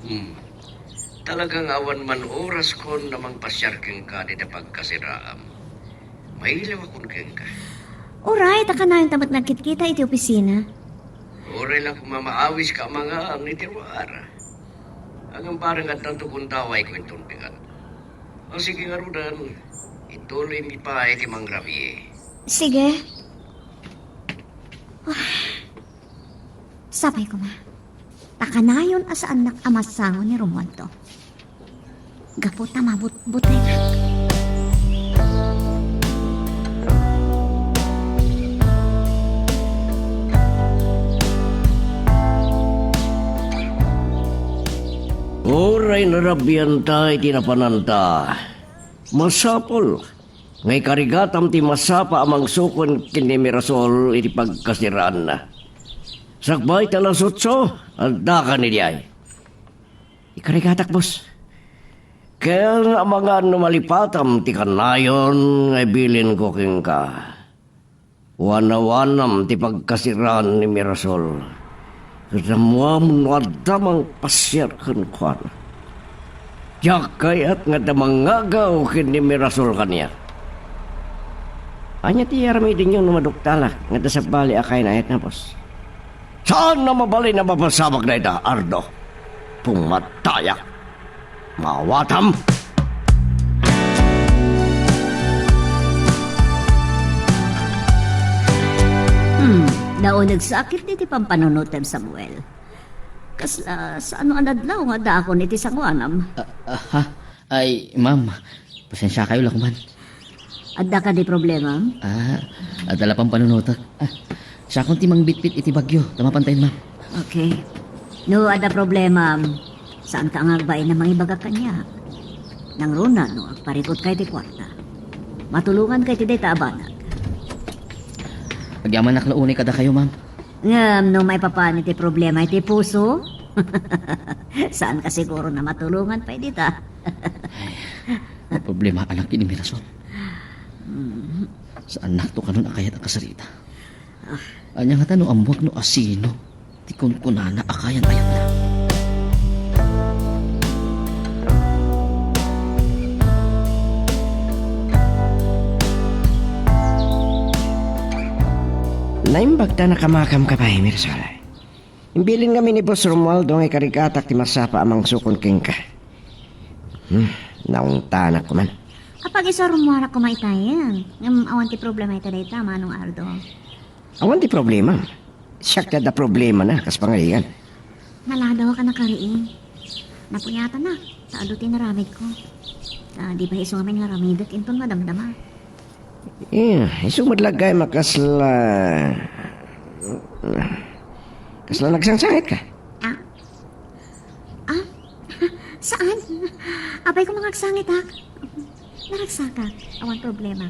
Hmm. Talaga nga awan man oraskon a mangpasiar kenka dita pagkasiraam. Mailawakon kenka. Uray, ta kanayon ta met nagkitkita iti opisina. Uray la koma maawiska a mangan iti ruar. Ngem bareng addanto guntawayko inton bigat. O sige ngaruden, ituloymi pay ti mangrabii. Sige. Sapay koma. Ta kanayon a saannak a masango ni Romualdo. Gapu ta mabutbutengak. Uray narabianta iti napananta, masapul nga ikarigatam ti masapa a mangsukon ken ni Mirasol iti pagkasiraanna. Sakbay ta alas otso, addakan idiay. Ikarigatak, boss. Ken amangan no malipatam ti kanayon nga ibilinko kenka. Wanawanam ti pagkasiraan ni Mirasol. Ket ammoam no adda mangpasiar kenkuana. Diak kayat nga adda mangagaw ken ni Mirasol kaniak. Ania ti aramidenyo no maduktalak nga adda sabali a kainayatna, boss? Saan a mabalin a mapasabak dayta, Ardo? Pumatayak! Maawatam! Hmm, nauneg sakit iti pampanunotem, Samuel. Kasla saan a nadlaw nga addaakon iti sangoanam. Ah, ah, ha? Ay, ma'am, pasensiakayo la koman. Adda kadi problemam? Ah, adda la pampanunotek. Ah, siakon ti mangbitbit iti bagyo, ta mapantayen, ma'am. Okay. No adda problemam, saanka nga agbain a mangibaga kaniak. Nangruna no agparikutka iti kuarta. Matulonganka iti dayta a banag. Agyamanak la unay kadakayo, ma'am. Ngem no maipapan iti problema iti puso, saanka siguro a matulongan pay dita. Ay, maproblema anak ken ni Mirasol. Mm. Saannakto kanon a kayat a kasarita. Ah. Ania ngata no ammuak no asino ti kunkunana a kayan-ayatna? Naimbag ta nakamakamka pay, Mirasol. Imbilin ngamin ni Boss Romualdo nga ikarigatak ti masapa a mangsukon kenka. Hmm, naungtanak koman. Apag-isurmuarak koma itayen. Ngem awan ti problema ita dayta, Manong Aldo. Awan ti problema. Siak ti adda problemana, kas pangarigan. Naladaw ka na kari. Napuyatan na. Ta adu ti naramid ko. Ta di ba isu ngamin nga ramidek inton madamdama. Eh, isu met la gayam a kasla, kasla nagsangsangitka. Ah? Ah? Saan? Apay ko mangagsangitak. Naragsakak. Awan problema.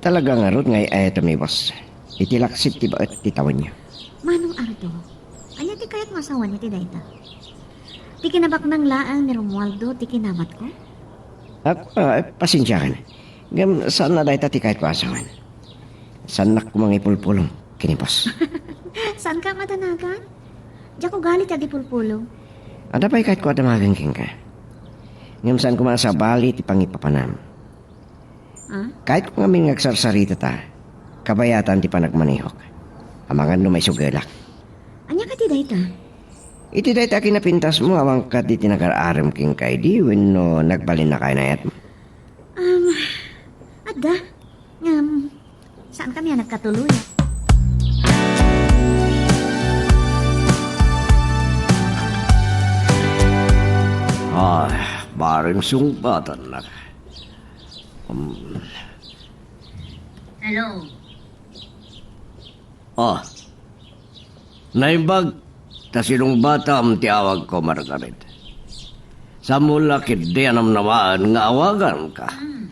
Talaga ngarud nga ay-ayatem ni Boss. Iti laksid ti baet ti tawenyo. Manong Ardo, ania ti kayatmo a sawen iti dayta? Ti kinabaknang laeng ni Romualdo ti kinamatko? Ak-, ah, pasensiakan. Ngem saanna dayta ti kayatko a sawen. Saannak koma nga ipulpulong ken ni Boss. Saanka madanagan? Diak ugali ti agipulpulong. Adda pay kayatko a damagen kenka. Ngem saan koma a sabali ti pangipapanam. Ah? Kayatko ngamin nga agsarsaritata, kabayatan ti panagmanehok. Amangan no maisugelak. Ania kadi dayta? Iti dayta a kinapintasmo, awan kadi ti nagar-arem kenka idi wenno nagbalin a kayan-ayatmo? Um, adda. Ngem, saankami a nagkatuloy. Ay, bareng sungbatannak. Um. Hello. Ah. Naimbag ta sinungbatam ti awagko, Margaret. Samola ketdi a namnamaen nga awaganka. Hmm.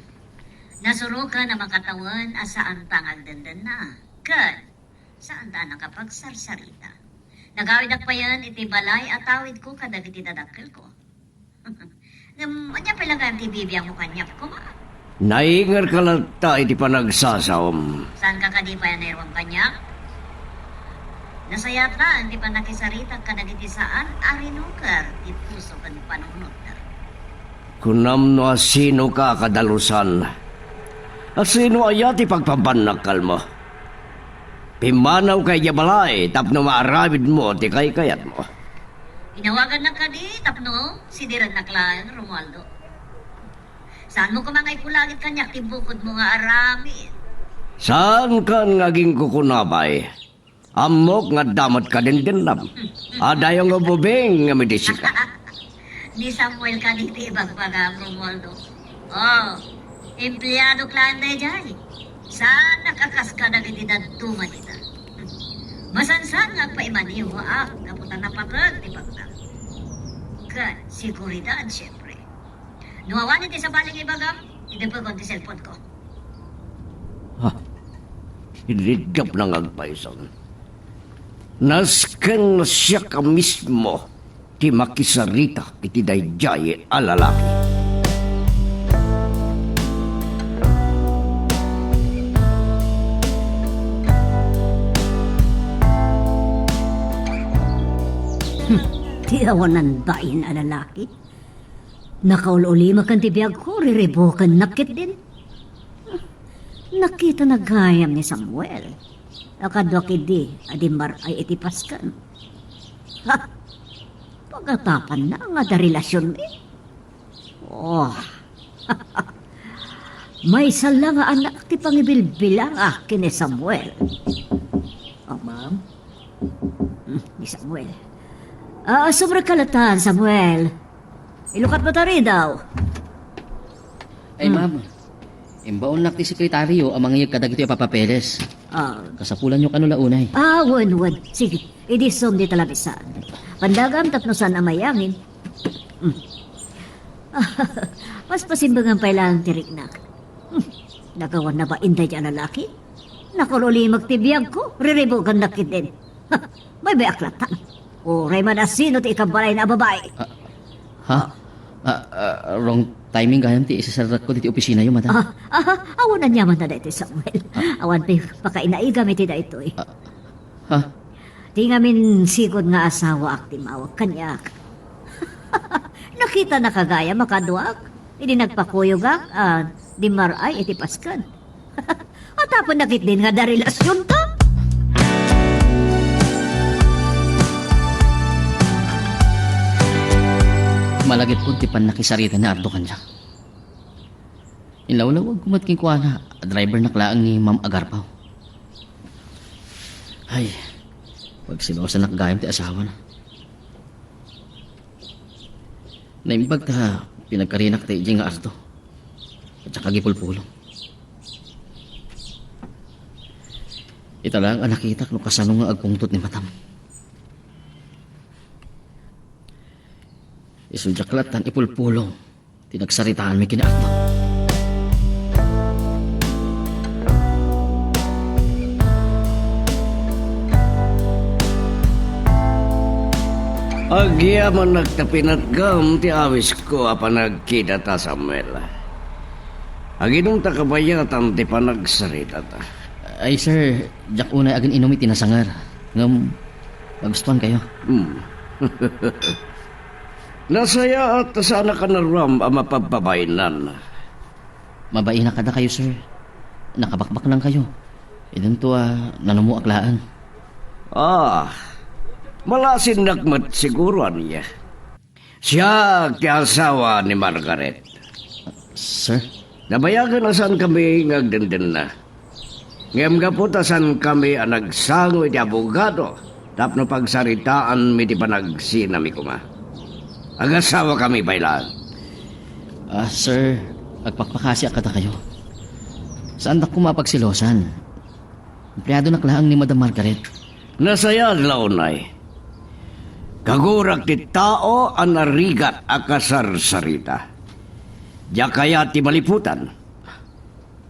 Nasuroken a makatawen a saanta nga agdendenna. Ken, saanta a nakapagsarsarita. Nagawidak payen iti balay a tawidko kadagiti dadakkelko. Ngem, ania pay la gayam ti bibiangmo kaniak, koma? Naingerka latta iti panagsasaom. Saanka kadi pay a nairuam kaniak? Nasayaat laeng ti pannakisaritak kadagiti saan a rinuker ti puso ken panunotda. Kunam no asinoka a kadalusan. Asino aya ti pagpabannakkalmo? Pimmanawka idiay balay tapno maaramidmo ti kaykayatmo. Inawagannak kadi tapno sidirennak laeng, Romualdo. Saanmo koma nga ikulagid kaniak ti bukodmo nga aramid? Saankan nga agingkukuna pay? Ammok nga adda met kadendennam. Adayo nga ubing nga midisika. Ni Samuel kadi ti ibagbagam, Romualdo. Oh, empleadok laeng daydiay. Saanak a kas kadagiti dadduma dita. Masansan nga agpaimaniwaak gapu ta napateg ti pagtam. Ken seguridad, siempre. No awan iti sabali nga ibagam, idepekon ti cellphone ko. Ha? Iniddapna nga agpayso. Nasken nga siak a mismo ti makisarita iti daydiay a lalaki. Hmm, ti awanan bain a lalaki. Nakaul-ulimaken ti biagko, riribukennak ketdin. Nakitana gayam ni Samuel a kaduak idi a dimmar-ay iti pasken. Ha! Pagatapanna nga adda relasionmi? Oh. Maysa la nga anak ti pangibilbilangak ken ni Samuel. Oh. Ma'am? Hmm, ni Samuel. Ah, sumrekka latta, Samuel. Ilukat mo ta ridaw. Ay, Hmm. ma'am. Imbaonnak ti sekretaryo a mangngeg kadagitoy a papapeles. Ah. Kasapulanyo kano la unay. Ah, wen, wen. Sige, idi sum di talabisan. Pandagam tapno saan a mayangin. Hmm. Mas pasimbangan pay laeng ti riknak. Hmm. Nagawan na ba inday a lalaki? Nakurulimag ti biagko, riribugannak ketdin. Ha, maymayaklat ta. Uray man a sino ti ikabbalayna a babai. Ah, ha? Ah, ah, wrong timing gayam ti isasardakko diti opisinayo, madam. Ah, ah, awan aniaman na daytoy, Samuel. Ah. Awan pay pakainaigam iti daytoy. Ah, ha? Ti ngamin sigud nga asawaak ti mawag kaniak. Nakita na ka gayam a kaduak. Idi nagpakuyogak, ah, di mar-ay iti pasken. Atapen na ketdin nga adda relasionta. Malagipon ti pannakisarita ni Ardo kaniak. Inlawlawagko met kenkuana a drivernak laeng ni Ma'am Agarpaw. Ay, pagselosanak gayam ti asawana. Naimbag ta pinagkarinak ta idiay nga Ardo. Diak agipulpulong. Ita laeng a nakitak no kasano nga agpungtot ni matam. Isu diak lattan ipulpulong ti nagsaritaanmi ken ni Ardo. Agyamanak ta pinatgam ti awisko a panagkitata, Samuel. Aginumta kabayatan ti panagsaritata. Ay, sir, diak unay agin-inum iti nasangar. Ngem, magustuankayo. Hmm. Nasayaat ta saannak a naruam a mapabpabainan. Mabainak kadakayo, sir. Nakabakbaknangkayo. Idanto a nanumoak laeng. Ah, malasinnak met siguro, ania. Siak ti asawa ni Margaret. Sir? Nabayagen a saankami nga agdendenna. Ngem gapu ta saankami a nagsango iti abogado tapno pagsaritaanmi ti panagsinami koma. Agasawakami pay laeng. Ah, sir, agpakpakasiak kadakayo. Saandak koma a pagselosan. Empleadonak laeng ni Madam Margaret. Nasayaat la unay. Kagurak ti tao a narigat a kasarsarita. Diak kayat ti maliputan.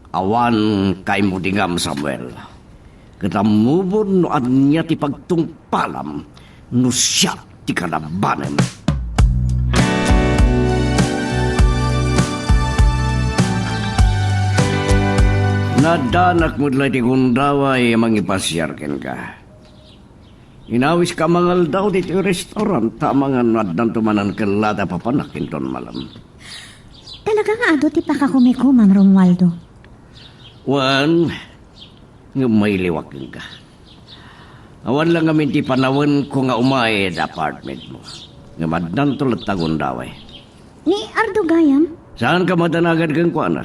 Awan kaimudingam, Samuel. Ket ammom no ania ti pagtungpalam no siak ti kalabanem. Naddaanak met la iti gundaway a mangipasiar kenka. Inawiska mangaldaw ditoy restaurant ta amangan no addanto manen ket la ta papanak inton malem. Talaga nga adu ti pakakumiko, Ma'am Romualdo. Wen, ngem mailiwak kenka. Awan la ngamin ti panawenko nga umay iti apartmentmo. Ngem addanto latta gundaway. Ni Ardo gayam? Saanka madanagad kenkuana?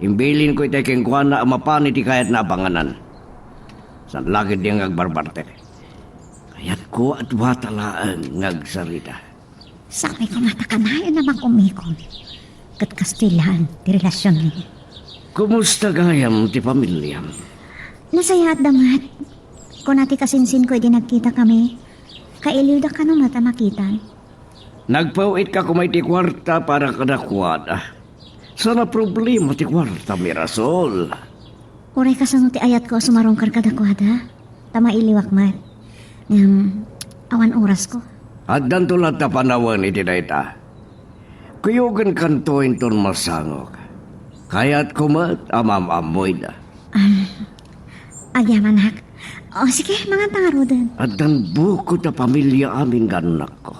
Imbilinko itay kenkuana a mapan iti kayatna a panganan. Saan la ketdi nga agbarbartek. Kayatko a duata laeng nga agsarita. Sabi ko nga ta kanayon a makumikon. Ket kastoy laeng ti relasionmi. Kumusta gayam ti pamiliam? Nasayaatda met. Kuna ti kasinsinko idi nagkitakami, kailiwda kano met a makitan. Nagpaw-itka koma iti kuarta para kadakuada. Saan a problema ti kuarta, Mirasol. Uray kasano ti ayatko a sumarungkar kadakuada, ta mailiwak met. Ngem, awan orasko. Addanto latta panawen iti dayta. Kuyogenkanto inton masangok. Kayatko met a maam-ammoyda. Ah, agyamanak. O, sige, manganta ngaruden. Addan bukod a pamilya amin nga annakko.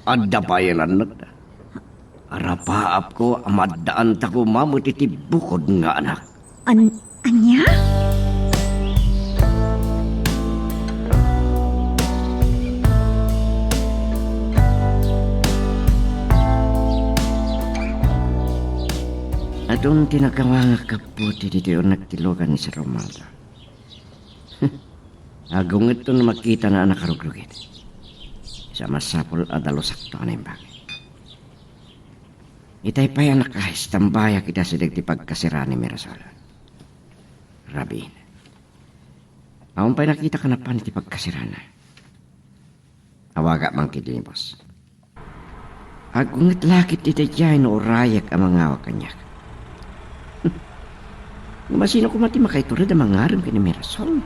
Adda pay annakda. Arapaapko a maddaanta koma met iti bukod nga anak. An-, ania? Adun ti nakawangak gapu ti ditoy nagtilogan ni Sir Romualdo. Agungetto no makitana a nakarugrugit. Sa masapul a dalusakto a naimbag. Itay pay a nakaistambayak ita sa dagiti pagkasirana ni Mirasol. Rabin. Awan pay nakitaka napan iti pagkasirana. Awagak man ketdi ni boss. Agunget la ketdi daydiay no urayek a mangawag kaniak. Ngem asino koma ti makaitured a mangarem ken ni Mirasol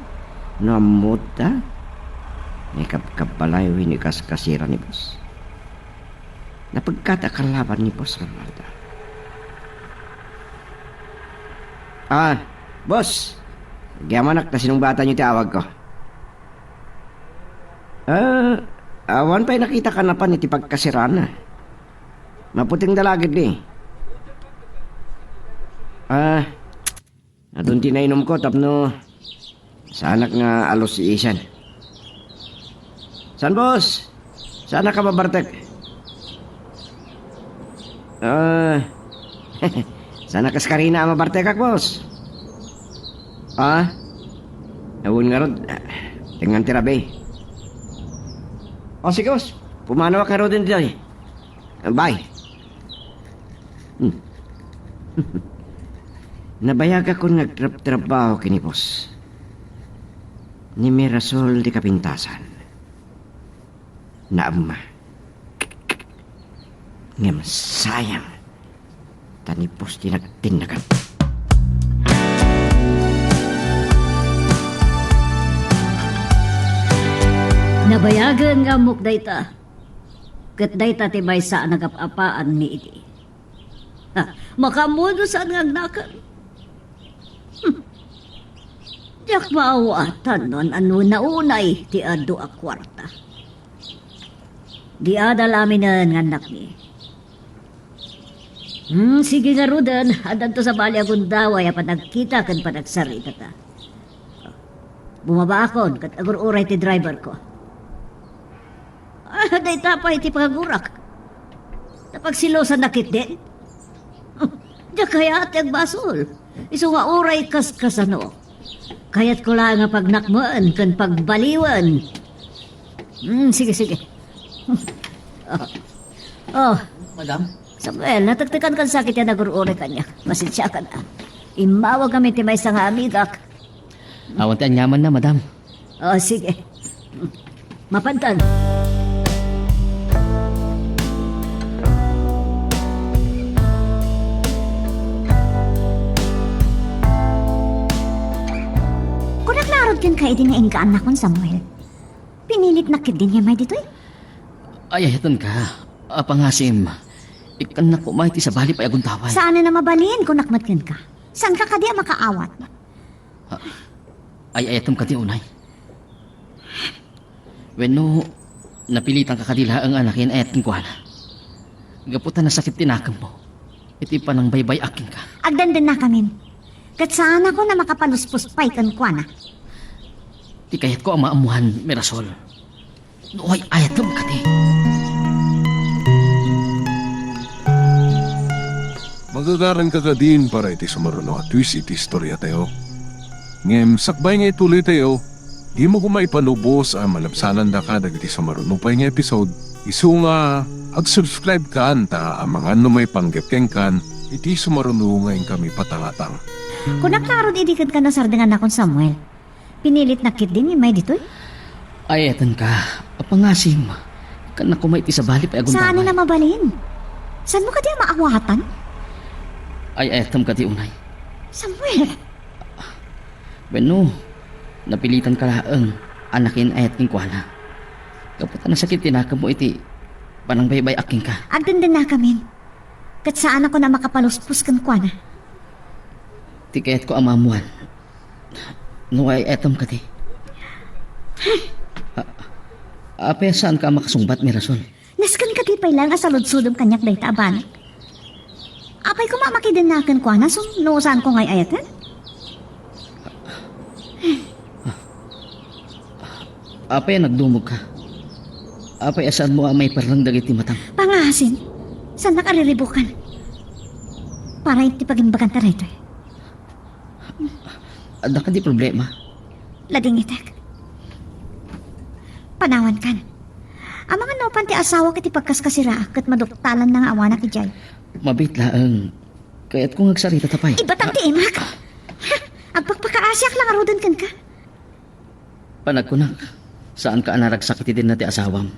no ammodda nga ikabkabbalay wenno ikaskasira ni boss? Napegkatak a kalaban ni Boss Romualdo. Ah, boss. Agyamanak ta sinungbatanyo ti awagko. Ah, awan pay nakitaka napan iti pagkasirana. Maputengda la ketdi. Ah, adun ti nainumko tapno saanak nga alusiisen. Saan, boss? Saanak a mabartek? Ah, saanak kaskarina a mabartekak, boss? Ah? Awan ngarud, tengngan ti rabii. O, sige, boss. Pumanawak ngaruden ditoy. Bye. Hmm. Nabayagakon nga agtrabtrabaho ken ni boss. Ni Mirasol ti kapintasan. Naamma. Ngem sayang. Ta ni boss ti nagtinnagan. Nabayagen nga ammok dayta. Ket dayta ti maysa a nagap-apaanmi idi. Ha, makaammo no saan nga agnakem? Hmm. Diak maawatan no an-ano naunay ti adu a kuarta. Di adal aminen nga annakmi. Hmm, sige ngaruden, addanto sabali a gundaway a panagkita ken panagsaritata. Bumabaakon ket agur-uray ti driverko. Ah, dayta pay ti pangagurak. Napagselosanna ketdin? Diak kayat ti agbasol. Isu nga uray kaskasano. Kayatko laeng a pagnakmen ken pagbaliwen. Hmm, sige, sige. Oh. Oh. Madam? Samuel, natektekan kan sakit a nagur-uray kaniak. Pasensiakan, ah. Immawag kami ti maysa nga amigak. Awan ti aniamanna, madam. Oh, sige. Mapantan. Kunak ngarud kenka idi nga inkaannakon, Samuel. Pinilitnak ketdin nga immay ditoy? Ay, ayatenka. Apangasim. Ikkannak koma iti sabali pay a gundaway. Saanen a mabalin, kunak met kenka. Saanka kadi a makaawat? Ah, ay-ayatem kadi unay? Wenno, napilitanka kadi laeng a nakiin-ayat kenkuana? Gapu ta nasakit ti nakemmo iti panangbaybay-ak kenka. Agdendennakamin. Ket saanakon a makapaluspos pay kenkuana. Ti kayatko a maammuan, Mirasol. No ay-ayatem kadi. Magagaranka kadin para iti sumaruno a twist iti istoriatayo. Ngem sakbay nga ituloytayo, dimo koma ipalubos a malabsanandaka dagiti sumaruno pay nga episode, isu nga ag-subscribe kan ta amangan no maipanggep kenkan iti sumaruno nga inkami patangatang. Kunak ngarud idi kenka nasardengannakon, Samuel. Pinilitnak ketdin immay ditoy? Ay-ayatenka. Apangasim. Ikkannak koma iti sabali pay a gundaway. Saanen a mabalin? Saanmo kadi a maawatan? Ay-ayatem kadi unay? Samuel! Wenno, napilitanka laeng a nakiin-ayat kenkuana. Gapu ta nasakit ti nakemmo iti panangbaybay-ak kenka. Agdendennakamin. Ket saanakon a makapaluspos kenkuana. Ti kayatko a maammuan. No ay-ayatem kadi. A-, apay a saanka a makasungbat, Mirasol? Nasken kadi pay laeng a saludsodem kaniak dayta a banag? Apay koma a makidenna kenkuana, no saanko nga ay-ayaten? Apay a nagdumogka? Apay a saanmo a maiparreng dagiti matam? Pangasim, saannak a riribukan. Para iti pagimbaganta daytoy. Adda kadi problema? Ladingitek. Panawankan. Amangan no mapan ti asawak iti pagkaskasiraak ket maduktalanna nga awanak idiay. Mabiit laeng. Kayatko nga agsarita ta pay. Ibatang ti imak! Ha? Agpakpakaasiak la ngaruden kenka. Panagkunak, saanka a naragsak iti denna ti asawam.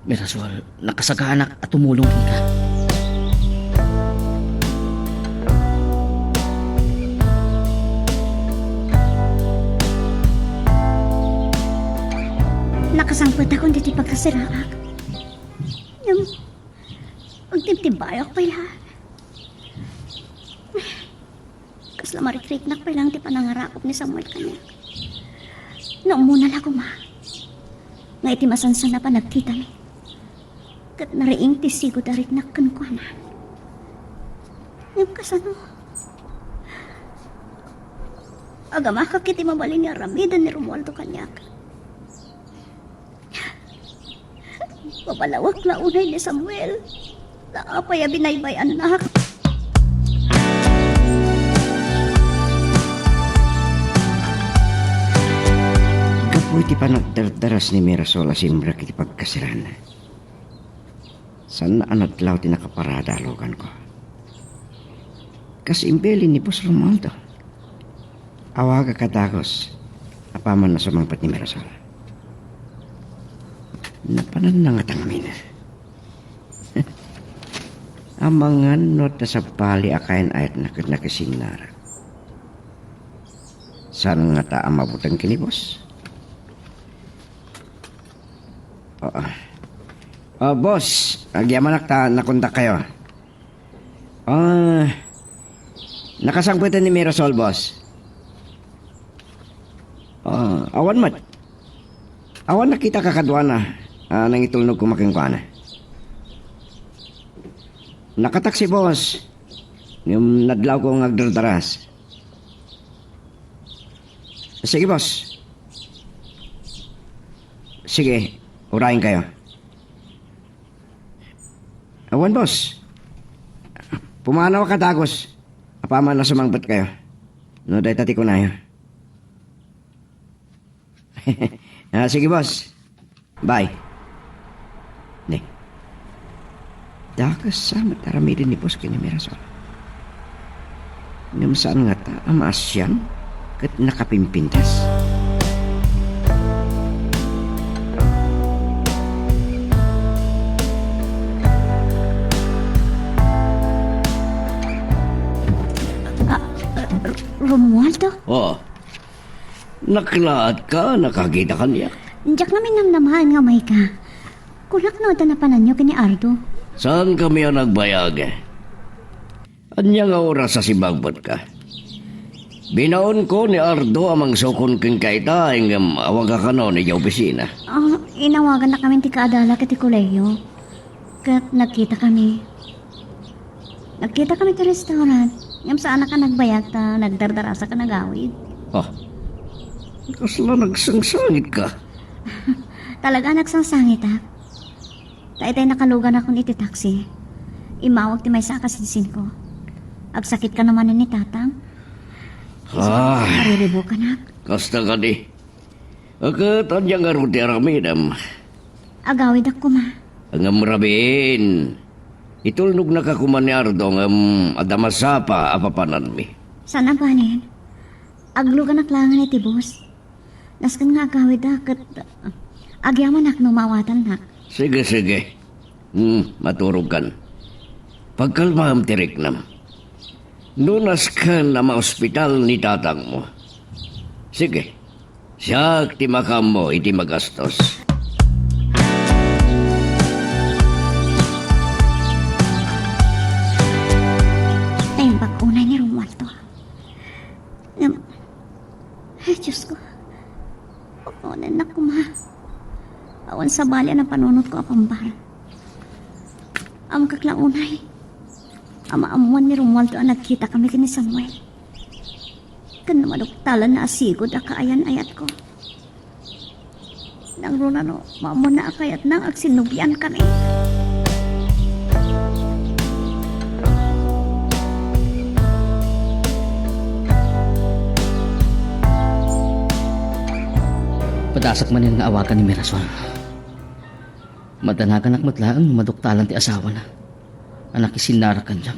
Mirasol, nakasagaanak a tumulong kenka. Nakasangpetakon ditoy pagkasiraak. Ngem, agtimtimbayak pay la. Kasla marikriknak pay laeng ti panangarakop ni Samuel kaniak. No ummuna la koma nga iti masansan a panagkitami, ket nariing ti sigud a riknak kenkuana. Ngem kasano? Agamakak iti mabalin nga aramiden ni Romualdo kaniak. Mabalawak la unay ni Samuel. Apay a binaybay-annak? Gapu iti panagdardaras ni Mirasol a simrek iti pagkasiraan, saanna a nadlaw ti nakaparada a luganko. Kas imbilin ni Boss Romualdo. Awagak a dagus apaman a sumangpet ni Mirasol. Napananna ngata ngamin. Amangan no adda sabali a kayan-ayatna ket nakisinnara. Saan ngata a mabuteng ken ni Boss? Oo. Ah, boss, agyamanak ta nakontak kayo. Ah, nakasangpeten ni Mirasol, boss. Ah, awan met. Awan nakita kakaduana. Ah, nangitulnog koma kenkuana. Nakataksi, boss. Ngem nadlawko nga agdardaras. Sige, boss. Sige, urayen kayo. Awan, boss. Pumanawak a dagus. Apaman a sumangpet kayo. No, dayta ti kunayo. Ah, sige, boss. Bye. Ne. Dakes sa met aramiden ni boss ken ni Mirasol. Ngem saan ngata a maasian ket nakapimpintas. Ah, ah, Romualdo? Oh. Naklaatka, nakakita kaniak. Diak ngamin namnamaen nga umayka. Kulak no adda napananyo ken ni Ardo. Saankami a nagbayag? Ania nga oras a simmangpetka? Binaonko ni Ardo a mangsukon kenka ita, ngem awaga kano idiay opisina. Ah, inawagannakamin ti kaadalak iti kolegio. Ket nagkitakami. Nagkitakami ti restaurant. Ngem saanak a nagbayag ta nagdardarasak a nagawid. Ah, kasla nagsangsangitka? Talaga a nagsangsangitak. Ta itay nakaluganakon iti taksi, immawag ti maysa a kasinsinko. Agsakit kano manen ni Tatang. Ah. Mariribukanak. Kasta kadi. Ket ania ngarud ti aramidem? Agawidak koma. Ngem rabiin, itulnognaka koma ni Ardo ngem adda masapa a papananmi. Saan a banin. Agluganak laengen iti bus. Nasken nga agawidak ket agyamanak no maawatannak. Sige, sige. Hmm, maturogkan. Pagkalmaem ti riknam. No nasken a maospital ni tatangmo. Sige. Siak ti makaammo iti magastos. Naimbag unay ni Romualdo. Ngem, ay, Diyos ko, papanunotnak koma. Awan sabali a napanunotko a pambar. Ammok la unay a maammuan ni Romualdo a nagkitakami ken ni Samuel. Ken no maduktalanna a sigud a kaayan-ayatko. Nangruna no, maammoanna a kayatna nga agsinnubiankami. Adasak manen nga awagan ni Mirasol. Madanaganak met laeng no maduktalan ti asawana a nakisinnarak kaniak.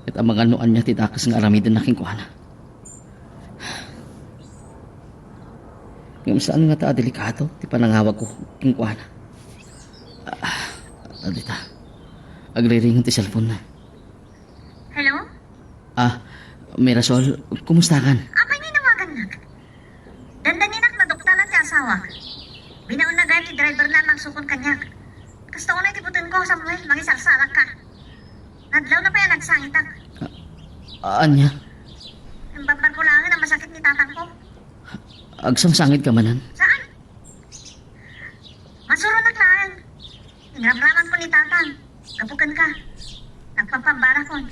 Ket amangan no ania ti dakes nga aramidenna kenkuana. Ngem saan ngata a delikado ti panangawagko kenkuana. Ah, adita. Agriring ti cellphone-na. Hello? Ah, Mirasol, kumustakan? Apay nga inawagannak? Dandaninak naduktalan ti asawak. Binaonna gayam ti driver-na a mangsukon kaniak. Kasta unay ti butenko, Samuel, mangisarsarakka. Nadlawna pay a nagsangitak. Ah, ania? Imbabbarko laengen a masakit ni tatangko. Agsangsangitka manen? Saan? Masuronak laeng. Inramramanko ni tatang. Gapu kenka. Nagpampambarakon.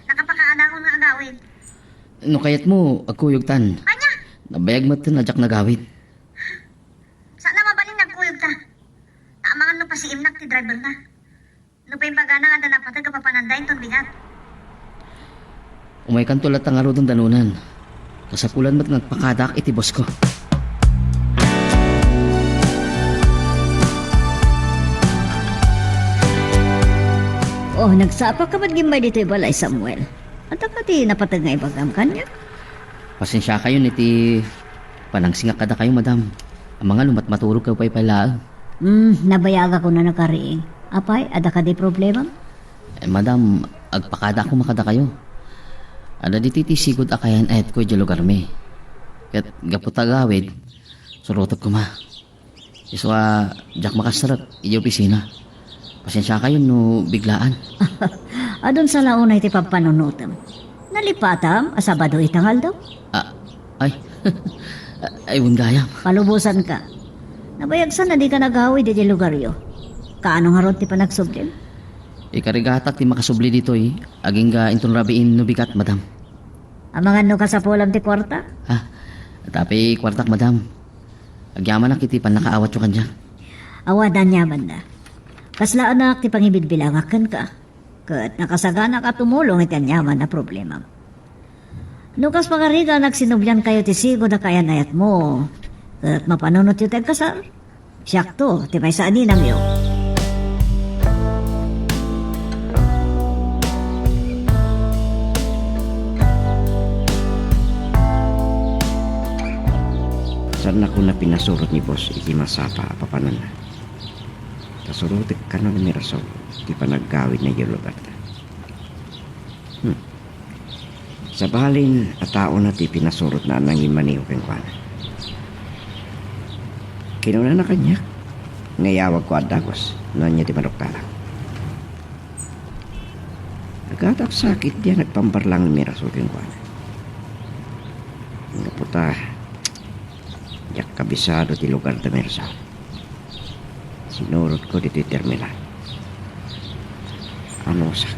Nakapakaadakon nga agawid. No kayatmo, agkuyogtan. Ania? Nabayag metten a diak nagawid. Saan a mabalin nga agkuyogta? Naamangan no pasiimnak ti driver-na. No paimbagana nga adda napateg a papananda inton bigat. Umaykanto latta ngaruden danonan. Kasapulan met nga agpakadak iti boss-ko. Oh, nagsapaka met immay ditoy balay, Samuel. Adda kadi napateg nga ibagam kaniak? Pasensiakayon iti panangsingak kadakayo, madam. Amangan no matmaturogkayo pay pay laeng. Hmm, nabayagakon a nakariing. Apay, adda kadi problemam? Eh, madam, agpakadaak koma kadakayo. Adda ditoy ti sigud a kayan-ayatko idiay lugarmi. Ket gapu ta agawid, surotek koma. Isu a diak makasarek idiay opisina. Pasensiakayon no biglaan. Adun sa la unay ti pagpanunotem. Nalipatam a Sabado ita nga aldaw? Ah, ay. Ay, wen gayam. Palubosanka. Nabayagsan a dika nagawid idiay lugaryo. Kaano ngarud ti panagsublim? Ikarigatak ti makasubli ditoy, agingga inton rabiin no bigat, madam. Amangan no kasapulam ti kuarta? Ah, tapay kuartak, madam. Agyamanak iti pannakaawatyo kaniak. Awan aniamanna. Kaslaanak ti pangibidbilangak kenka. Ket nakasaganak a tumulong iti aniaman a problemam. No kas pagarigan, agsinubliankayo ti sigud a kayan-ayatmo, ket mapanunotyo ti agkasar, siakto ti maysa a ninangyo. Saannakon a pinasurot ni boss iti masapa a papananna. Ta surotek kano ni Mirasol ti panaggawidna idiay lugarta. Hmm. Sabalin a taona ti pinasurotna a nangimaneho kenkuana. Kinunana kaniak nga iyawagko a dagus no ania ti maduktalak. Aggatak sakit diay nagpambarlang ni Mirasol kenkuana. Gapu ta, diak kabisado ti lugar da Mirasol. Sinurotko ditoy terminal. Anusak.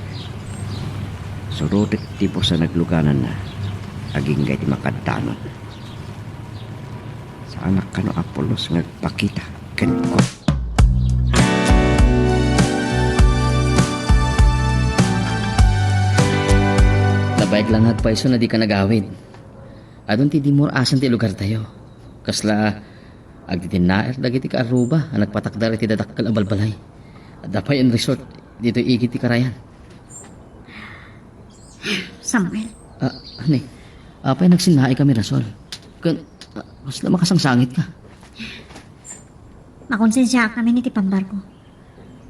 Surotek ti boss a naglugananna. Agingga iti makaddanon. Saanak kano a pulos nga agpakita kenkuana. Nabayag la nga agpayso a dika nagawid. Adun ti dimmuar-asan ti lugartayo. Kasla agtitinnaer dagiti kaarruba a nagpatakder iti dadakkel a balbalay. Adda pay a resort ditoy igid ti karayan. Samuel. Ah, honey, apay nagsinnaika, Mirasol? Ken, ah, kasla makasangsangitka? Makonsensiaak ngamin iti pambarko.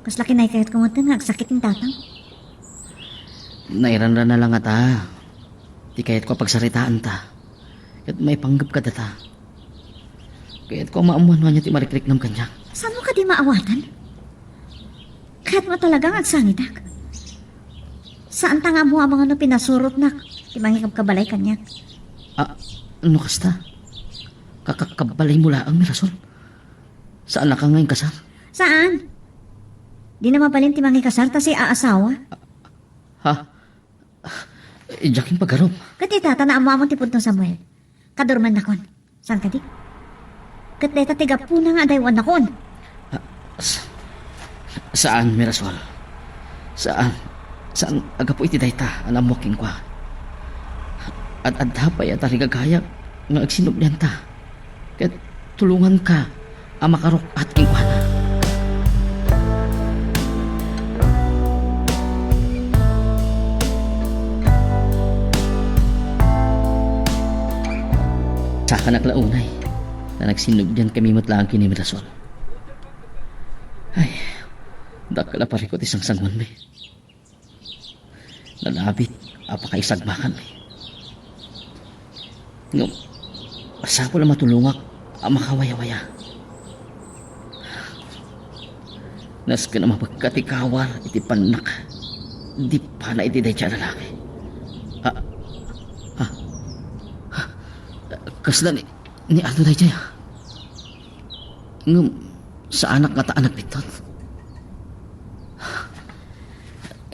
Kasla kinaykayatko metten nga agsakit ni tatang. Nairanrana la ngata ti kayatko a pagsaritaanta ket maipanggep kadata. Kayatko a maammuan no ania ti marikriknam kaniak. Saanmo kadi maawatan? Kayatmo talaga nga agsangitak? Saanta nga ammo amangan no pinasurotnak ti mangikabkabalay kaniak. Ah, no kasta? Kakakabbalaymo laeng, Mirasol. Saannaka nga inkasar? Saan? Dina mabalin ti mangikasar ta siak a asawa. Ha? Diak impagarup. Ket ita ta naammoamon ti pudno, Samuel. Kadurmennakon. Saan kadi? Ket dayta ti gapuna nga adaywannakon. Ah, sa-, saan, Mirasol. Saan. Saan a gapu iti dayta a naammoak kenkuana. Ad-adda pay a tarigagayak nga agsinublianta. ket tulonganka a makaruk-at kenkuana. Sakanak la unay, ta nagsinnubliankami met laeng ken ni Mirasol. Ay, dakkel a parikut ti sangsanguanmi. Nalabit a pakaisagbakanmi. Ngem, masapul a matulongak a makawayawaya. Nasken a mabekka ti kawar iti pannak. Di pana iti dayta a lalaki. Ha? Ha? Ha? Kasla ni, ni Ardo dayta, a? Ngem, saanak ngata a nagbiton.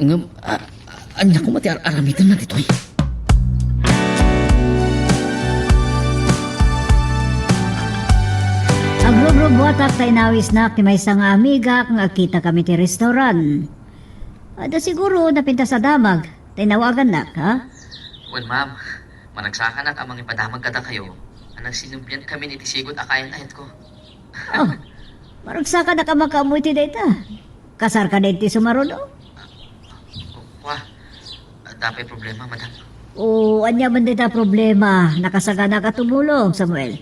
Ngem, a-, ania koma ti ar-aramidenna ditoy? Agrubrubuatak ta inawisnak ti maysa nga amigak nga agkitakami ti restaurant. Adda siguro napintas a damag ta inawagannak, ha? Wen, ma'am. Managsakanak a mangipadamag kadakayo a nagsinnubliankami iti sigud a kayat-ayatko. Oh, managsakanak a makaammo iti dayta. Kasarka dayta sumaruno? Kua, adda pay problema, madam. O, ania man dayta problema? Nakasaganak a tumulong, Samuel.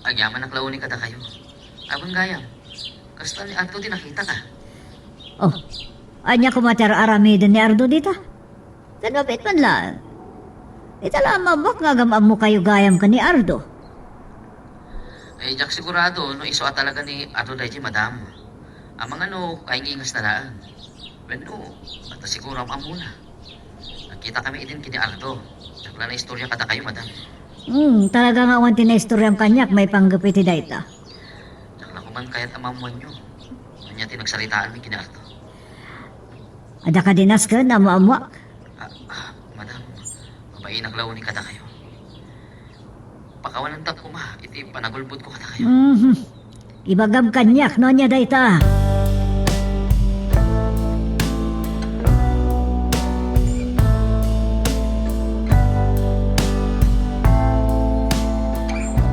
Agyamanak la unay kadakayo. Awan gayam. Kasta ni Ardo ti nakitaka. Oh, ania koma ti ar-aramiden ni Ardo dita? Ken mabiit man laeng. Ita la a mabuak nga agam-ammokayo gayam ken ni Ardo. Ay, diak sigurado no isu a talaga ni Ardo daydiay, madam. Amangan no kaingingasna laeng. Wenno, adda siguro am-ammona. Nagkitakami idin ken ni Ardo. Diak la naistorya kadakayo, madam. Hmm, talaga nga awan ti naistoriam kaniak maipanggep iti dayta. Diak la koman kayat a maammoanyo. Ania ti nagsaritaanmi ken ni Ardo? Adda kadi nasken a maammoak? Ah, ah, madam, mabainak la unay kadakayo. Pakawanantak koma iti panagulbodko kadakayo. Mhm. Ibagam kaniak no ania dayta.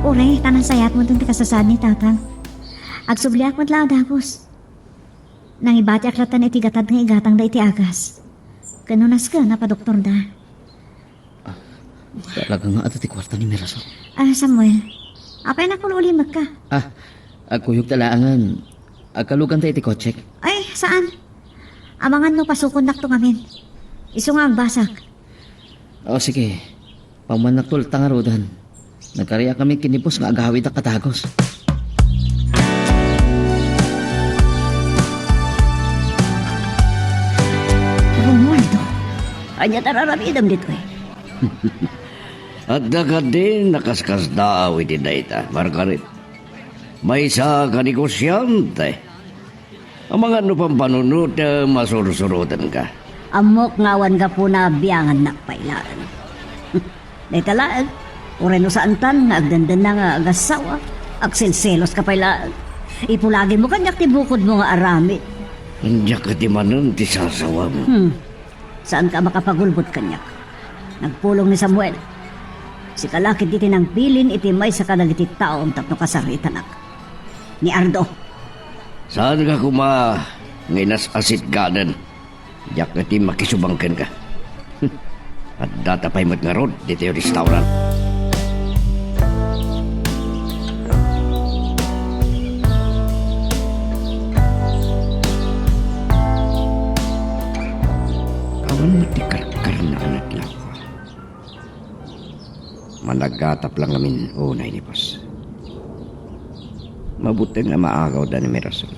Uray, ta nasayaat met ti kasasaan ni Tatang. Agsubliak met la a dagus. Nangibatiak latta iti gatad nga igatangda iti agas. Ken no nasken a padoktorda. Ah, talaga nga adda ti kuarta ni Mirasol. Ah, Samuel, apay nakul-ulimekka? Ah, agkuyogta laengen. Agkaluganta iti kotsek. Ay, saan? Amangan no pasukonnakto ngamin. Isu nga agbasak. O, sige. Pammanakto latta ngaruden. Nagkariakami ken ni boss nga agawidak a dagus. Romualdo, ania ti ar-aramidem ditoy? Adda kadi nakaskasdaaw iti dayta, Margaret? Maysa ka negosiante. Amangan no pampanunotem a sursurotenka. Ammok nga awan gapuna a biangannak pay laeng. Dayta laeng, uray no saantan nga agdandanna nga agassawa, agselseloska pay laeng. Ipulagimo kaniak ti bukodmo nga aramid. Diak kadi manen ti sasawam. Hmm. Saanka a makapagulbod kaniak. Nagpulong ni Samuel. Sika la ketdi ti nangbilin iti maysa kadagiti taom tapno kasaritanak. Ni Ardo. Saanka koma nga inas-asit kaden. Diak ketdi makisubang kenka. Addata pay met ngarud ditoy restaurant. Awan met ti karkarna a natlaw. Managatap la ngamin unay ni boss. Mabuteng a maagawda ni Mirasol.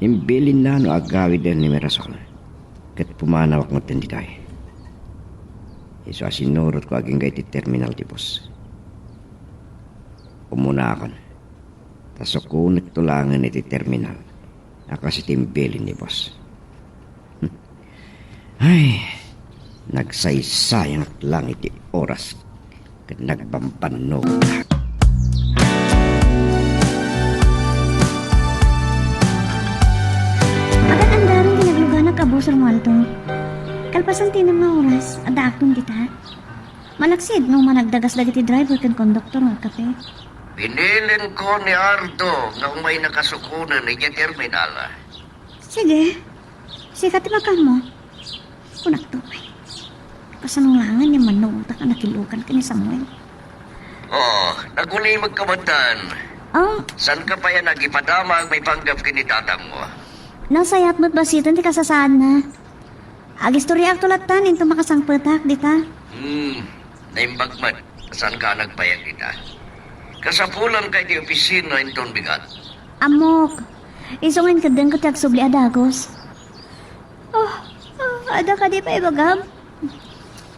Imbilinna no agawiden ni Mirasol, ket pumanawak metten ditoy. Isu a sinurotko agingga iti terminal ti boss. Umunaakon, ta sukonekto laengen iti terminal a kas iti imbilin ni boss. Ay, nagsaysayangak lang iti oras ket nagbambannogak. Agan-andaron ti nagluganak a boss, Romualdo. Kalpasan ti innem nga oras, addaakton dita. Malaksid no managdagas dagiti driver ken konduktor nga kape. Binilinko ni Ardo nga umayna kasukonen idiay terminal. Sige. Sika ti makanmo. Kunakto pay. Kasano laengen nga mannuotak a nakilukan ken ni Samuel? Oh, nagulimekka metten. Oh. Saanka pay a nagipadamag maipanggep ken ni tatangmo? Nasayaat met basiten ti kasasaadna. Agistoriaakto latta inton makasangpetak dita. Hmm, naimbag met. Saanka a nagbayag dita? Kasapulanka iti opisina inton bigat. Ammok. Isu nga inkeddengko ti agsubli a dagus. Oh, oh, adda kadi pay ibagam?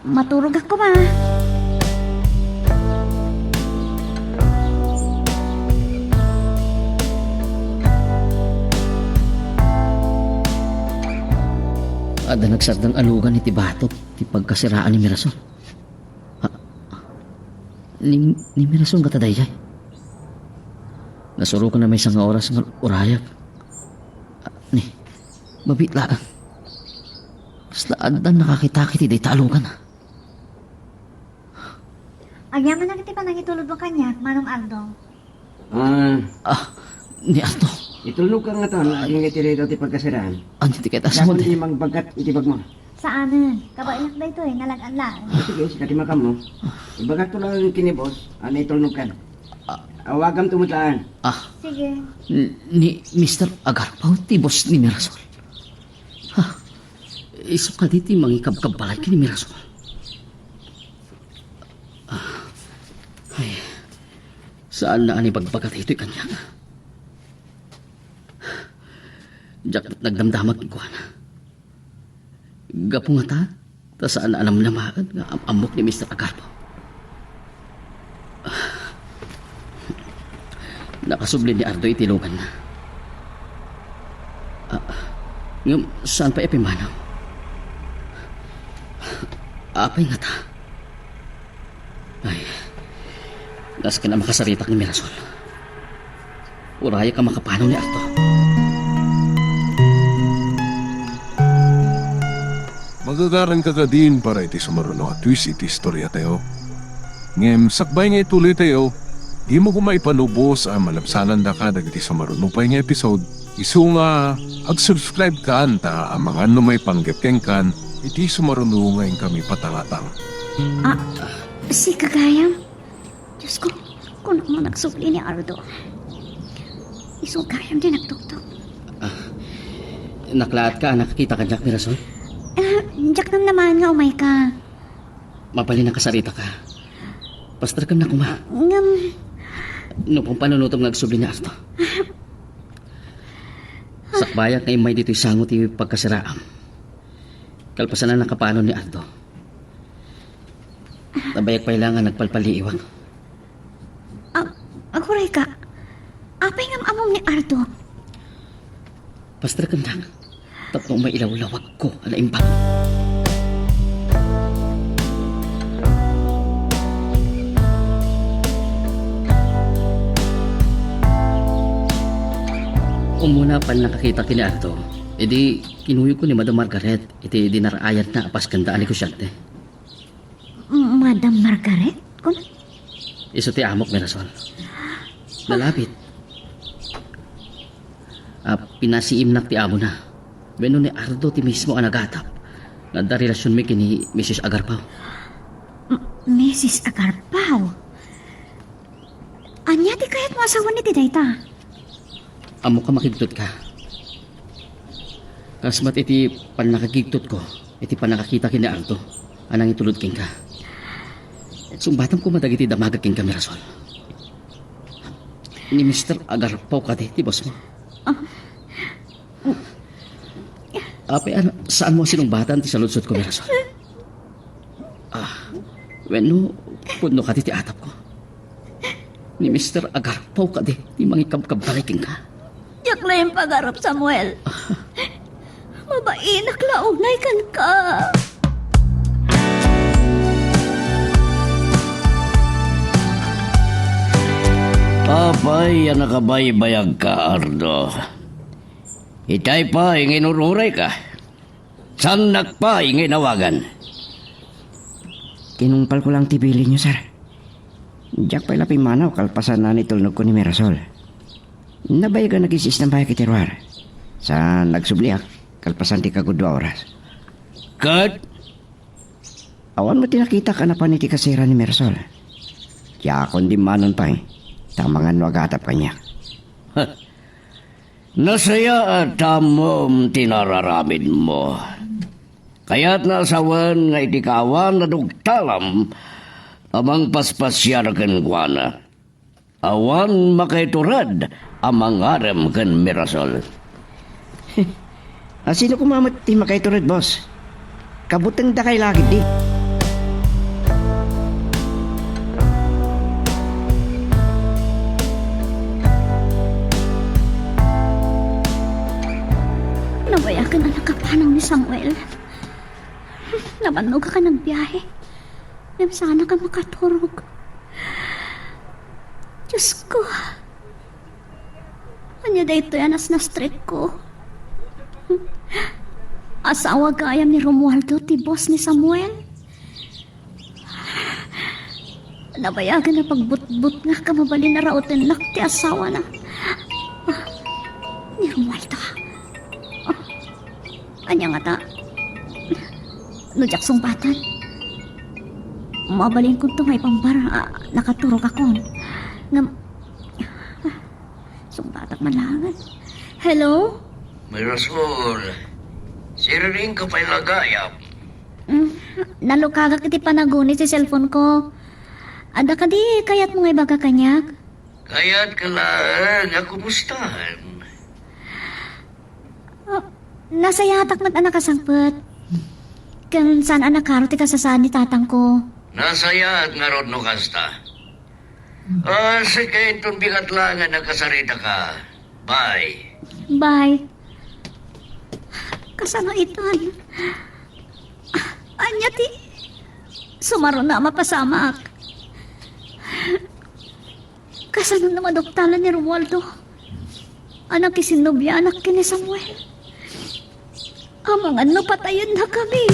Maturogak koma. Adda nagsardeng alugan iti batok ti pagkasiraan ni Mirasol. Ah, ni, ni Mirasol ngata daydiay. Nasuroken a maysa nga oras nga urayak. Ah, ni, mabiit laeng. Kasla addan nakakita iti dayta alugan. Ania man dagiti panangitulodmo kaniak, Manong Aldo? Ah, Ah, ni Aldo. Itulnogka ngata, agingga iti dayta ti pagkasiraan. Ania ti kayat a Siak sawen? Ti mangbagat iti bagmo. Saanen. Kabaelak daytoy, nalag-an laeng. Ah, sige, sika ti makanmo. Ibagakto laeng ken ni boss, a naitulnogkan. Ah. Awagamto met laeng. Ah, Sige. n-, ni Mister Agarpao ti boss ni Mirasol. Ha? Isu kadi ti mangikabkabbalay ken ni Mirasol? Ah, ay, saan a naimbagbaga daytoy kaniak. Diak met nagdamdama kenkuana. Gapu ngata, ta saan a namnamaen nga am-ammok ni Mister Agarpao. Nakasubli ni Ardo iti luganna. Ah, ngem saan pay a pimmanaw? Apay ngata? Ay, nasken a makasaritak ni Mirasol. Urayak a makapanaw ni Ardo. Magagaranka kadin para iti sumaruno a twist iti istoriatayo. Ngem sakbay nga ituloytayo, dimo koma ipanubos a malabsanandaka dagiti sumaruno pay nga episode. Isu nga, ag-subscribe-kan ta amangan no maipanggep kenkan iti sumaruno nga inkami patangatang. Ah, sika gayam? Diosko, kunam a nagsubli ni Ardo. Isu gayam ti nagtuktok. Ah, naklaatka a nakakita kaniak, Mirasol? Ah, diak namnamaen nga umayka. Mabalin a kasaritaka. Pasterkennak koma. Ngem, no pampanunotem nga agsubli ni Ardo. Sakbayak nga immay ditoy sango ti pagkasiraam. Kalpasan a nakapanon ni Ardo. Nabayak pay la nga nagpalpaliiwak. Ag-, agurayka. Apay nga am-ammom ni Ardo? Pasterkennak. Tapno mailawlawagko a naimbag. Umuna pannakakitak ken ni Ardo, idi kinuyogko ni Madam Margaret iti dinaraayatna a paskenda a negosiante. M-, Madam Margaret? Kun- Isu ti amok, Mirasol. Nalabit. Ah, pinasiimnak ti amona. Wenno ni Ardo ti mismo a nagatap nga adda relasionmi ken ni Misis Agarpao. M-, Misis Agarpao? Ania ti kayatmo a sawen iti dayta? Ammok a makigtotka. Kas met iti pannakakigtotko iti pannakakita ken ni Ardo a nangitulod kenka. Sungbatam koma dagiti damagek kenka, Mirasol. Ni Mister Agarpao kadi ti bossmo? Ah. Apay a saanmo a sinungbatan ti saludsodko, Mirasol? Ah, wenno, pudno kadi ti atapko? Ni Mister Agarpao kadi ti mangikabkabbalay kenka? Diak laeng pag-arap, Samuel. Mabainak la unay kenka. Apay a nakabaybayagka, Ardo? Itay pay nga inur-urayka. Saannak pay nga inawagan. Tinungpalko lang ti bilinyo, sir. Diak pay la pimmanaw kalpasan a nitulnogko ni Mirasol. Nabayagan a nagis-isnambayak iti ruar. Sa nagsubliak, kalpasan ti kagudua oras. Ket? Awan met ti nakitak a napan iti kasera ni Mirasol. Diakon dimmanon pay, ta amangan no agatap kaniak. Nasayaat ta ammom ti nararamidmo. Kayatna a sawen nga iti kaawan a dugtalam a mangpaspasiar kenkuana. Awan makaitured a mangarem ken Mirasol. A sino koma met ti makaitured, boss? Kabutengdakay la ketdi. Nabayagan a nakapanaw ni Samuel. Nabannogak a nagbiahe. Ngem saanak a makaturog. Diosko. Ania daytoy a nasnastrekko? Asawa gayam ni Romualdo ti boss ni Samuel? Nabayagan a pagbutbutngak a mabalin a raotennak ti asawana. Ah, ni Romualdo. Ah, ania ngata? No diak sungbatan, mabalinkonto nga ipambar a nakaturogakon. Ngem, ah, sungbatak man laengen. Hello? Mirasol, siriringka pay la gayam. Mm, nalukagak iti panaguni ti cellphone ko. Adda kadi kayatmo nga ibaga kaniak? Kayatko laeng a kumustaem. Oh, nasayaatak met a nakasangpet. Ken saan a nakaro ti kasasaan ni tatangko. Nasayaat ngarud no kasta. Ah, sige, inton bigat laeng a nakasaritaka. Bye. Bye. Kasano itan? Ania ti sumaruna a mapasamak? Kasano no maduktalan ni Romualdo a nakisinnobianak ken ni Samuel? Amangan no patayennakami.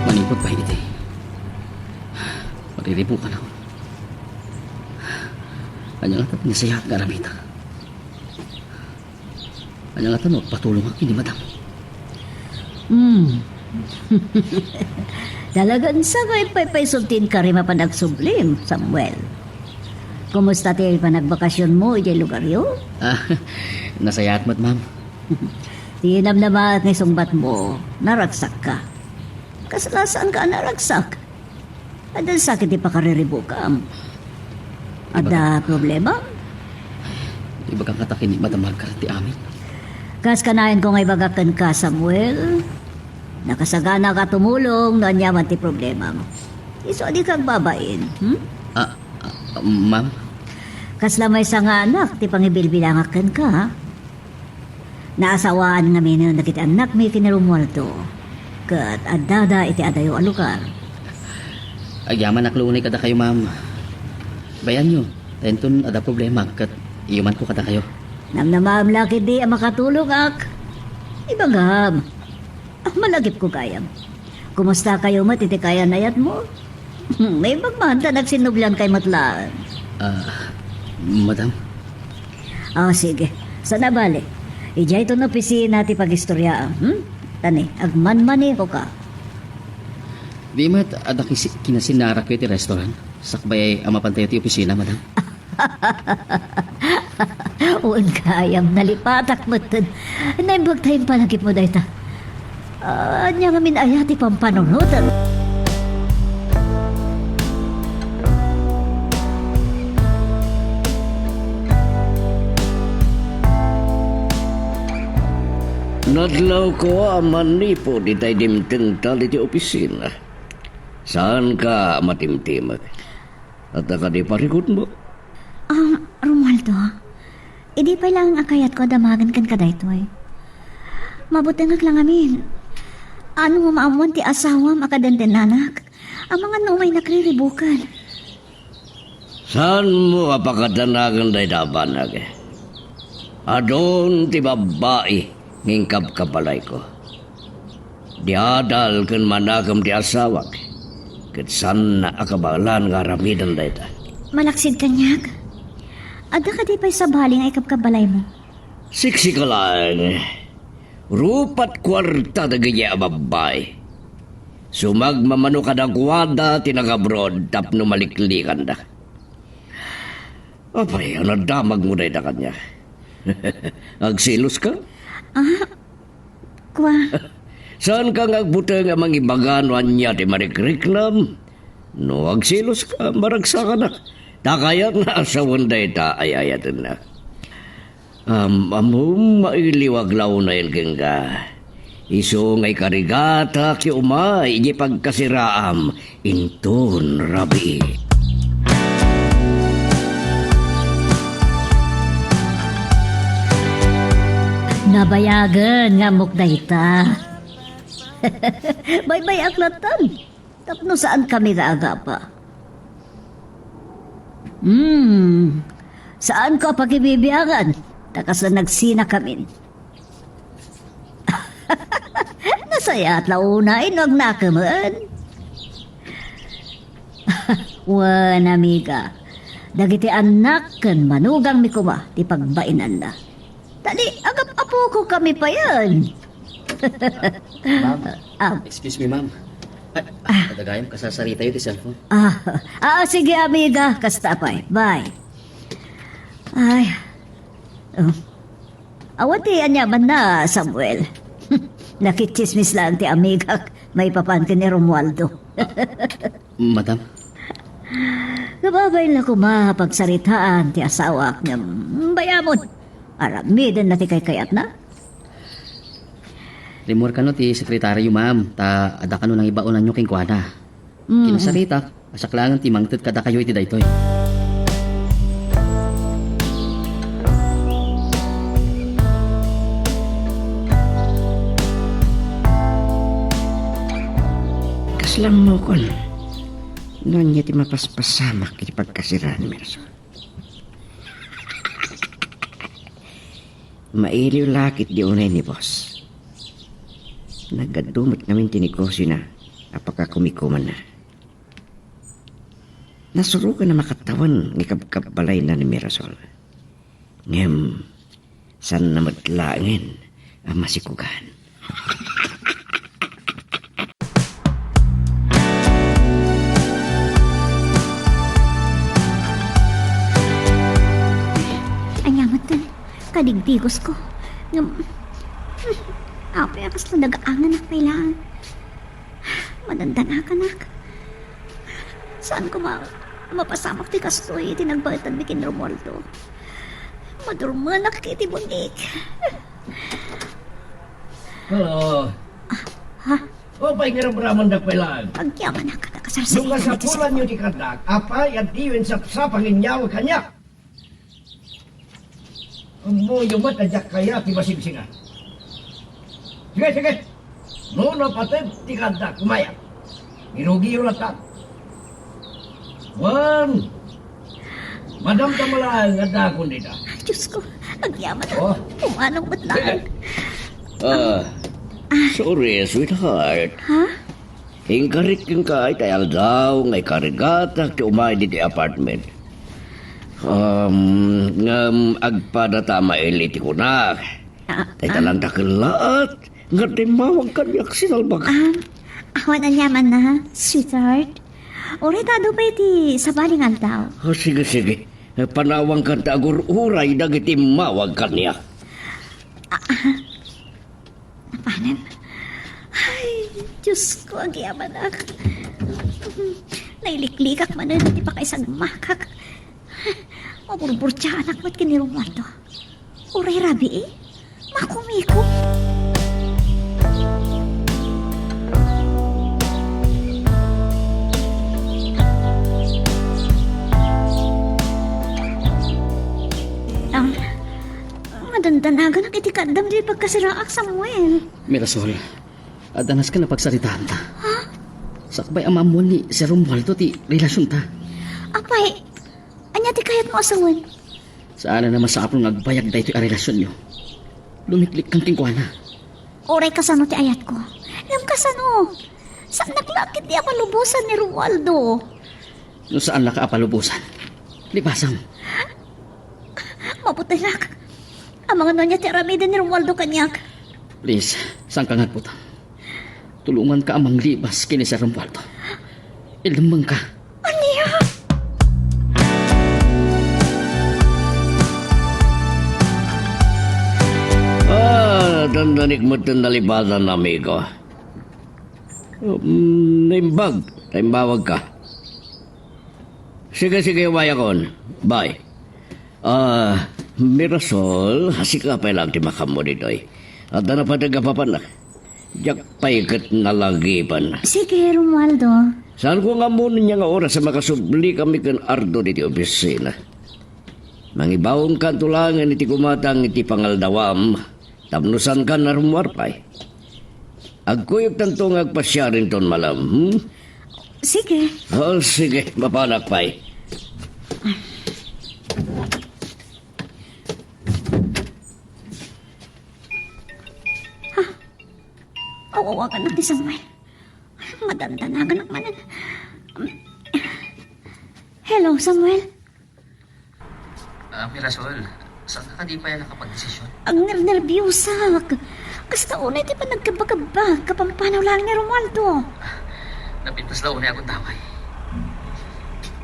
Manipud pay iti, mariribukan ako. Ania ngata ti nasayaat nga aramidek? Ania ngata no agpatulongak ken ni Madam? Hmm. Talagan sabay pay pay ti inkarim a panagsublim, Samuel. Kumusta ti panagbakasionmo idiay lugaryo? Ah, nasayaat met, ma'am. Ti namnamaak nga isungbatmo, naragsakka. Kasla saanka a naragsak? Adda sakit ti pakariribukam. Adda problema? Ibagak ngata ken ni Madam Margaret ti amin. Kas kanayon ko nga ibagak kenka, Samuel, nakasaganaak a tumulong no aniaman ti problemam. Isu a dika agbabain, hmm? Ah, ah, ma'am? Kasla maysa nga anak ti pangibilbilangak kenka, ha? Naasawaan ngamin dagiti annakmi ken ni Romualdo, ket addada iti adayo a lugar. Agyamanak la unay kadakayo, ma'am. Bayanyo, ta inton adda problema, ket iyumanko kadakayo. Namnamaem la ketdi a makatulongak. Ibagam, ah, malagipko gayam. Kumusta kayo met iti kayan-ayatmo? Hmm, naibag man ta nagsinnublian kay met laeng. Ah, madam? Ah, sige. Sana bale. Idiay ton opisina ti pagistoriaam, hmm? Tani, agmanmaniko ka. Di met adda kisi-, kinasinarak iti restaurant? Sakbay a mapantayo ti opisina, madam? Wen gayam, nalipatak metten. Naimbag ta impalagipmo dayta. Ania ngamin aya ti pampanunotem? Nadlawko a manipud itay dimtengta iti opisina. Saanka a matimtimek? Adda kadi parikutmo? Ah, Romualdo, idi pay laeng a kayatko a damagen kenka daytoy. Mabutengak la ngamin. Awan maammoan ti asawam a kadendenanak. Amangan no umay nakriribukan. Saanmo a pakadanagan dayta a banag? Adun ti babbai Ngem kabkabalayko, di adal ken manakem ti asawak, ket saanna a kabaelan nga aramiden dayta. Malaksid kaniak, adda kadi pay sabali nga ikabkabalaymo? Siksika laeng, rupat kuarta dagiti a babbai. Sumagmamano kadakuada ti nag-abroad tapno maliklikanda. Apay, a nadamagmo dayta kaniak? Agseloska? Ah, kua. Saanka nga agbuteng a mangibaga no ania ti marikriknam? No agseloska, maragsakanak. Ta kayatna a sawen dayta ay-ayatennak. Am-ammom, mailiw a aglaw na kenka. Isu nga ikarigatak ti umay idiay pagkasiraam inton rabii. Nabayagen nga ammok dayta. Baybay-ak latta. Tapno saankami nga agapa. Hmm, saanko a pakibibiangan, ta kasla nagsinakamin. Nasayaat la unay no agnakemen. Wen, amiga, dagiti annak ken manugangmi koma ti pagbainanna. Tadi, agap-apoko kami payen. Ma'am, ah, excuse me, ma'am. Ay, ah, adda gayam, kasasaritayo ti cellphone. Ah, ah, sige, amiga. Kasta pay. Bye. Ay. Oh. Awan ti aniamanna, Samuel. Nakitsismis lang ti amigak maipapan ken ni Romualdo. Madam? Kababain la koma pagsaritaan ti asawak ngem bay-amon. Aramidenna ti kaykayatna. Rimmuar kano ti sekretaryo, ma'am, ta adda kano nangibaonanyo kenkuana. Mm. Kinasaritak, a siak laengen ti mangted kadakayo iti daytoy. Kasla ammokon no ania ti mapaspasamak iti pagkasiraan ni Mirasol. Mailiw la ketdi unay ni boss. Nagadu met ngamin ti negosiona a pakakumikumanna. Nasurokan a makatawen nga ikabkabbalayna ni Mirasol. Ngem, saanna met laengen a masikugan. Ania met, kadigdigosko. Ngem, apay a kasla dagaanganak pay laeng. Madandanaganak. Saan koma mapasamak ti kastoy iti nagbaetanmi ken Romualdo. Madurmenak iti bunik. Hello. Ah, ha? O, pay nga ramramandak pay laeng. Agyamanak, kasarsaritami ti kasapulanyo ti kadak, apay a diyo insapsap a nginyaw kaniak? Ammoyo met a diak kayat ti masibsinga. Sige, sige. No napated ti kadak, umayat. Irugiyo latta. Wen, madamdama laeng nga addaakon dita. Diosko, agyamanak. Oh. Umanong met laeng. Ah, sorry, sweetheart. Ha? Inkarik kenka iti aldaw nga ikarigatak ti umay ditoy apartment. Um, ngem agpadata a maili ti kunak. Ah, tay ah. Talang dakkel laat nga dimmawag kaniak sinalbag. Ah, awan aniamanna, sweetheart. Uray ta adu pay ti sabali nga aldaw. Ah, sige, sige. Panawangkan ta agur-uray dagiti immawag kaniak. Ah, ah. Napanem. Ay, Diosko, agyamanak. Nailiklikak manen iti pakaisagmakak. Maburburtiaanak met ken ni Romualdo. Uray rabii, makumiko. Ang Madandanaganak iti kaaddam ditoy pagkasiraak, Samuel. Mirasol, adda nasken a pagsaritaanta. Ha? Sakbay a maammoan ni Sir Romualdo ti relasionta. Apay, ania ti kayatmo a sawen? Saan a masapul nga agbayag daytoy a relasionyo. Lumiklikkan kenkuana. Uray kasano ti ayatko? Ngem kasano? Saannak la ketdi a palubosan ni Romualdo. No saannaka a palubosan, libasam. Mabutengak. Amangan no ania ti aramiden ni Romualdo kaniak. Please, saanka nga agputang. Tulonganka a manglibas ken ni Sir Romualdo. Ilemmengka. Ania? Ah, dandanik met ti nalibatan, amigo. Um, naimbag. Naimbawagka. Sige, sige, umayakon. Bye. Ah, Mirasol, sika pay laeng ti makaammo ditoy. Adda napateg a papanak. Diak pay ket nalagipan. Sige, Romualdo. Saanko nga ammo no ania nga oras a makasubli kami ken Ardo ditoy opisina. Mangibaonkanto laengen iti gumatang iti pangaldawam. Tapno saankan a rummuar pay. Agkuyogtanto nga agpasiar inton malem, hmm? Sige. Oh, sige, mapanak pay. Ha? Awawagan na ti Samuel. Madandanagan ak manen. Hello, Samuel. Ah, Mirasol, saanka kadi pay a nakapagdesisyon? Agnernerbiosak. Kasta unay ti panagkabakabak, kapampanaw laeng ni Romualdo. Napintas la unay a gundaway.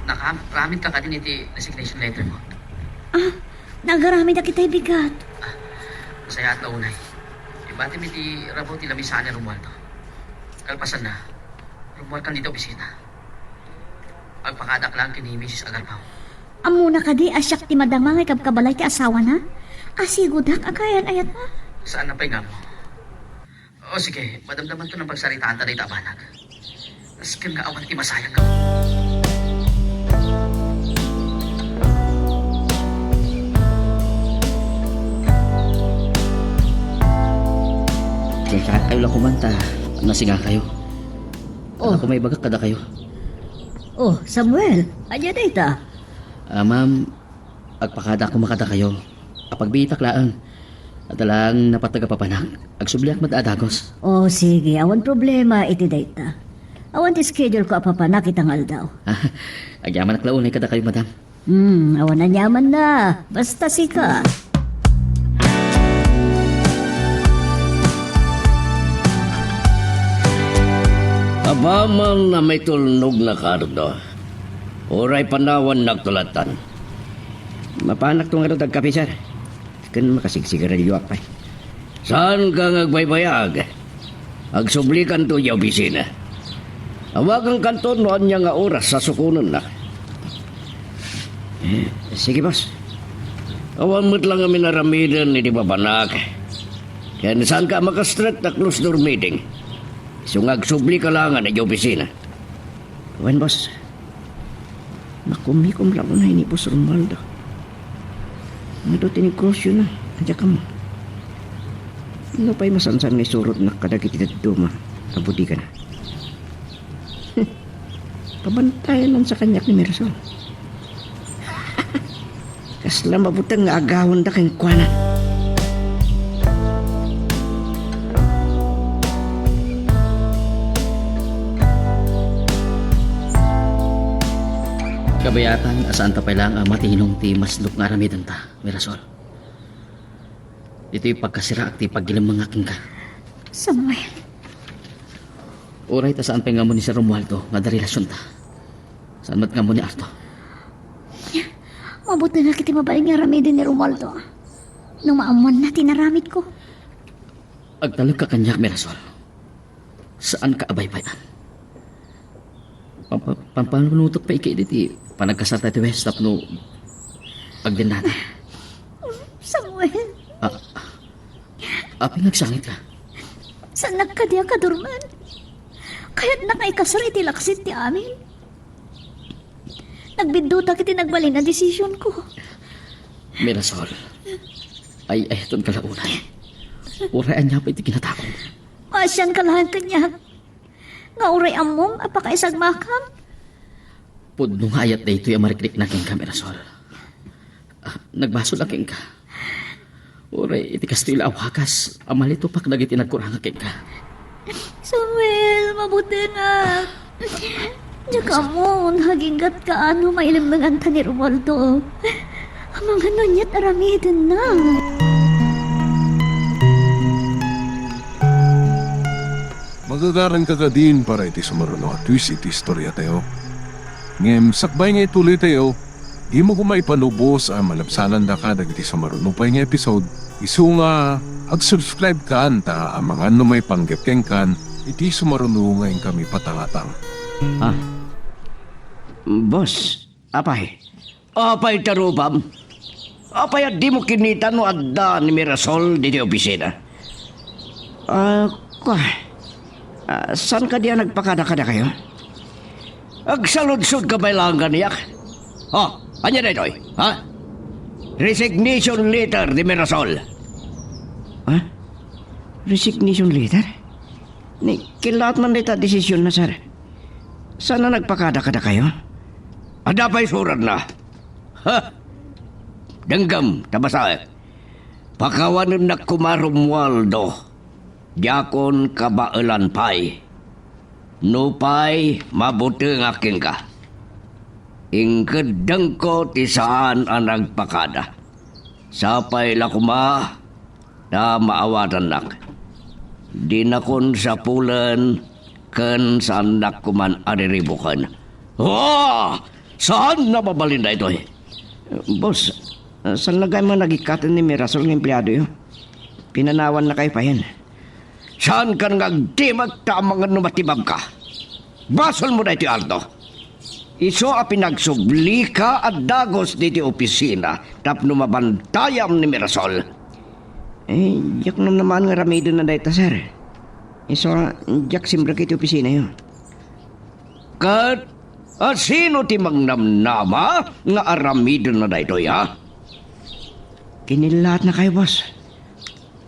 Nakaramidka kadin iti resignation letter mo? Ah, nagaramid a kitay bigat. Ah, masayaat la unay. Ibatim iti rabaw ti lamisaan ni Romualdo. Kalpasanna, rummuarkan dita opisina. Agpakadaak laeng ken ni Misis Agarpao. Ammona kadi a siak ti madama nga ikabkabalay ti asawana? Asigodak a kayat-ayatna? Saanna pay nga ammo. O sige, madamdamanto no pagsaritaanta dayta a banag. Nasken nga awan ti masayang. Sensakayo la koman ta nasingakayo. Oh. Ako maibagak kadakayo. Oh, Samuel, ania dayta? Ah, ma'am, agpakada ako makadakayo. Apagbiitak laeng. Adda laeng napateg a papanak. Agsubliak met a dagos. Oh, sige, awan problema iti dayta. Awan ti schedule ko a papanak ita nga aldaw. Ah, agyamanak la unay kadakayo, madam. Hmm, awan aniamanna. Basta sika. Apaman a maitulnog na, Cardo. Uray panawannak tulatan. Mapanakto ngarud agkape, sir. Ken makasigsigarilloak pay. Saanka nga agbaybayag? Agsublikanto idiay opisina. Awagankanto no ania nga oras a sukonennak. Eh, sige, boss. Awan met la ngamin aramiden iti papanak. Ken saanka a makastrek ta closed door meeting. Isu nga agsublika laengen idiay opisina. Wen, boss. Makumikom la unay ni Boss Romualdo. Adu ti negosyona, a diak ammo. No pay masansan nga isurotnak kadagiti dadduma a bodigana. Pabantayan man sa kaniak ni Mirasol. Kasla mabuteng nga agawenda kenkuana. Kabayatan a saanta pay laeng a matinong ti masduk nga aramidenta, Mirasol. Ditoy pagkasiraak ti pagilemmengak kenka. Samuel. Uray ta saan pay nga ammo ni Sir Romualdo nga adda relasionta. Saan met nga ammo ni Ardo. Mabutengak iti mabalin nga aramiden ni Romualdo. No maammoanna ti inaramidko. Agtalekka kaniak, Mirasol. Saanka a baybay-an. Pampa-, pampanunotek pay ket iti panagkasarta ti West tapno agdennata. Samuel. Ah, apay nga agsangitka? Saannak kadi a kadurman. Kayatnak nga ikasar iti laksid ti amin. Nagbiddutak iti nagbalin a desisionko. Mirasol, ay-ayatenka la unay. Uray ania pay ti kinatakom. Maasianka laeng kaniak. Nga uray ammom a pakaisagmakam. Pudno nga ayat daytoy a marikrikna kenka, Mirasol. Ah, nagbasol a kenka. Uray iti kastoy la a wagas a malitupak dagiti nagkurangak kenka. Samuel, mabutengak. Diak ammo no aginggatka a no mailemlenganta ni Romualdo. Amangan no aniat aramidenna. Magagaranka kadin para iti sumaruno a twist iti istoriatayo. Ngem sakbay nga ituloytayo, dimo koma ipanubos a malabsanandaka dagiti sumaruno pay nga episode. Isu nga, ag-subscribe kan ta amangan no maipanggep kenkan iti sumaruno nga inkami patangatang. Ah. Boss, apay? Apay tarubam? Apay a dimo kinita no adda ni Mirasol diti opisina? Ah, kua. Ah, saan kadi a nagpakada kadakayo? Agsaludsodka pay laeng kaniak? Oh, ania daytoy, ha? Resignation letter ni Mirasol. Ha? Resignation letter? Ni, kellaat man dayta a desisionna, sir. Saan a nagpakada kadakayo? Adda pay suratna. Ha? Denggem, ta basaek. Pakawanennak koma, Romualdo. Diakon kabaelan pay. Nupay mabutengak kenka, inkeddengko ti saan a nagpakada. Sapay la koma ta maawatannak. Dinakon sapulen ken saannak koman a riribuken. Haa! Saan a mabalin daytoy? Boss, saan la gayam a nagikkaten ni Mirasol nga empleadoyo? Pinanawannakayo payen. Saankan nga agdimagta amangan no matibabka? Basolmo daytoy, Aldo. Isu a pinagsublika a dagus ditoy opisina tapno mabantayam ni Mirasol. Eh, diak namnamaen nga aramidenna dayta, sir. Isu a diak simrek iti opisinayo. Ket asino ti mangnamnama nga aramidenna daytoy, a? Kinellaatnakayo, boss.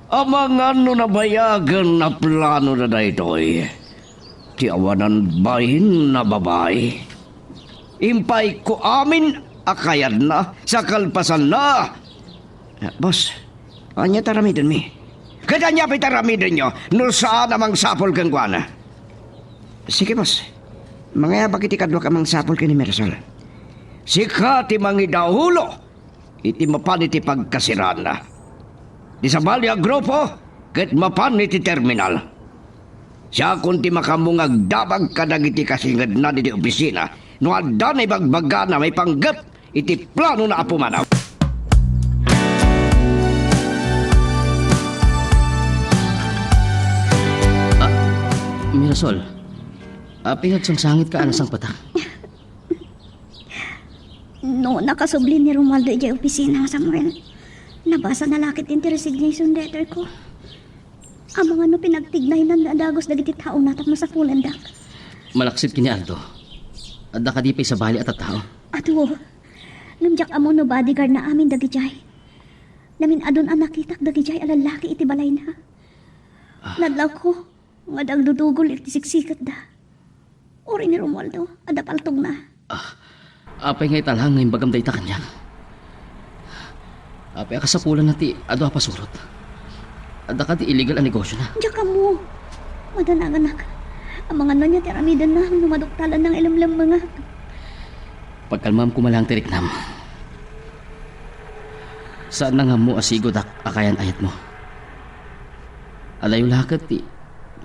Amangan no nabayagen a planona daytoy ti awanan bain a babai. Impayko amin a kayatna sa kalpasanna. Ah, boss, ania ti aramidenmi? Ket ania pay ti aramidenyo no saan a mangsapul kenkuana? Sige, boss. Mangayabak iti kaduak a mangsapul ken ni Mirasol. Sika ti mangidaulo iti mapan iti pagkasiraanna. Ti sabali a grupo ket mapan iti terminal. Siakon ti makaammo nga agdamag kadagiti kasingedna ditoy opisina no adda naibagbagana maipanggep iti planona a pumanaw. Ah, Mirasol, apay nga agsangsangitka a nasangpetak? No nakasubli ni Romualdo idiay opisina, Samuel, nabasana la ketdin ti resignation letter ko. Amangan no pinagtignaynan a dagus dagiti taona tapno sapulendak. Malaksid ken ni Aldo, adda kadi pay sabali a tattao? Adu, ngem diak ammo no bodyguardna amin dagidiay. Namin-adun a nakitak dagidiay a lallaki iti balayna. Ah. Nadlawko nga adda agdudugol iti siksiketda. Uray ni Romualdo, adda paltogna. Ah, apay nga ita laeng nga imbagam dayta kaniak? Apay a kasapulanna ti adu a pasurot? Adda kadi illegal a negosiona? Diak ammo. Madanaganak. Amangan no ania ti aramidenna no maduktalanna nga ilemlemmengak. Pagkalmam koma laeng ti riknam. Saanna nga ammo a sigodak a kayan-ayatmo. Adayo la ket ti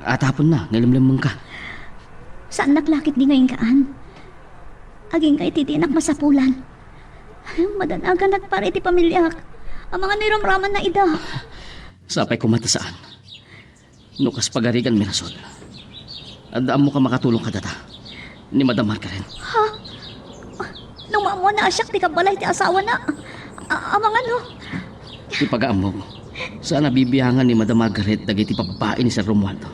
atapenna nga ilemlemmengka. Saannak la ketdi nga inkaan. Agingga iti dinak masapulan. Madanaganak para iti pamiliak. Amangan no iramramanna ida. Sapay koma ta saan. No kas pagarigan, Mirasol, adda ammok a makatulong kadata ni Madam Margaret. Ha? No maammoanna a siak ti kabbalay ti asawana, a-, amangan no? Ti pagaammok, saan a bibiangan ni Madam Margaret dagiti babbai ni Sir Romualdo.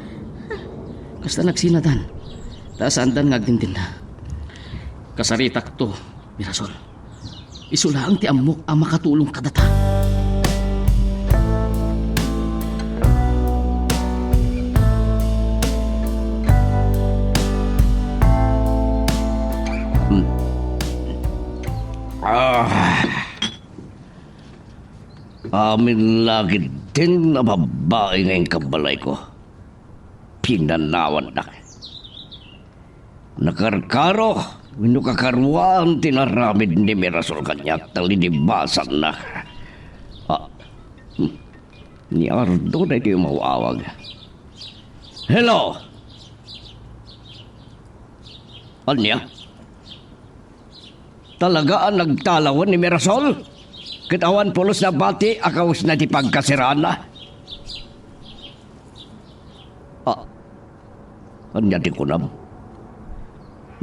Kasta nagsinadan, ta saandan nga agdindinna. Kasaritakto, Mirasol. Isu laeng ti ammok a makatulong kadata. Hmm. Ah. Amin la ketdin a babbai nga inkabbalayko, pinanawannak. Nakarkaro wenno kakaruaan ti inaramid ni Mirasol kaniak ta linibasanna. Ah, hmm. Ni Ardo daytoy umaw-awag. Hello! Ania? Talaga a nagtalawen ni Mirasol? Ket awan pulos a bati a kawesna ti pagkasiraanna? Ah, ania ti kunam?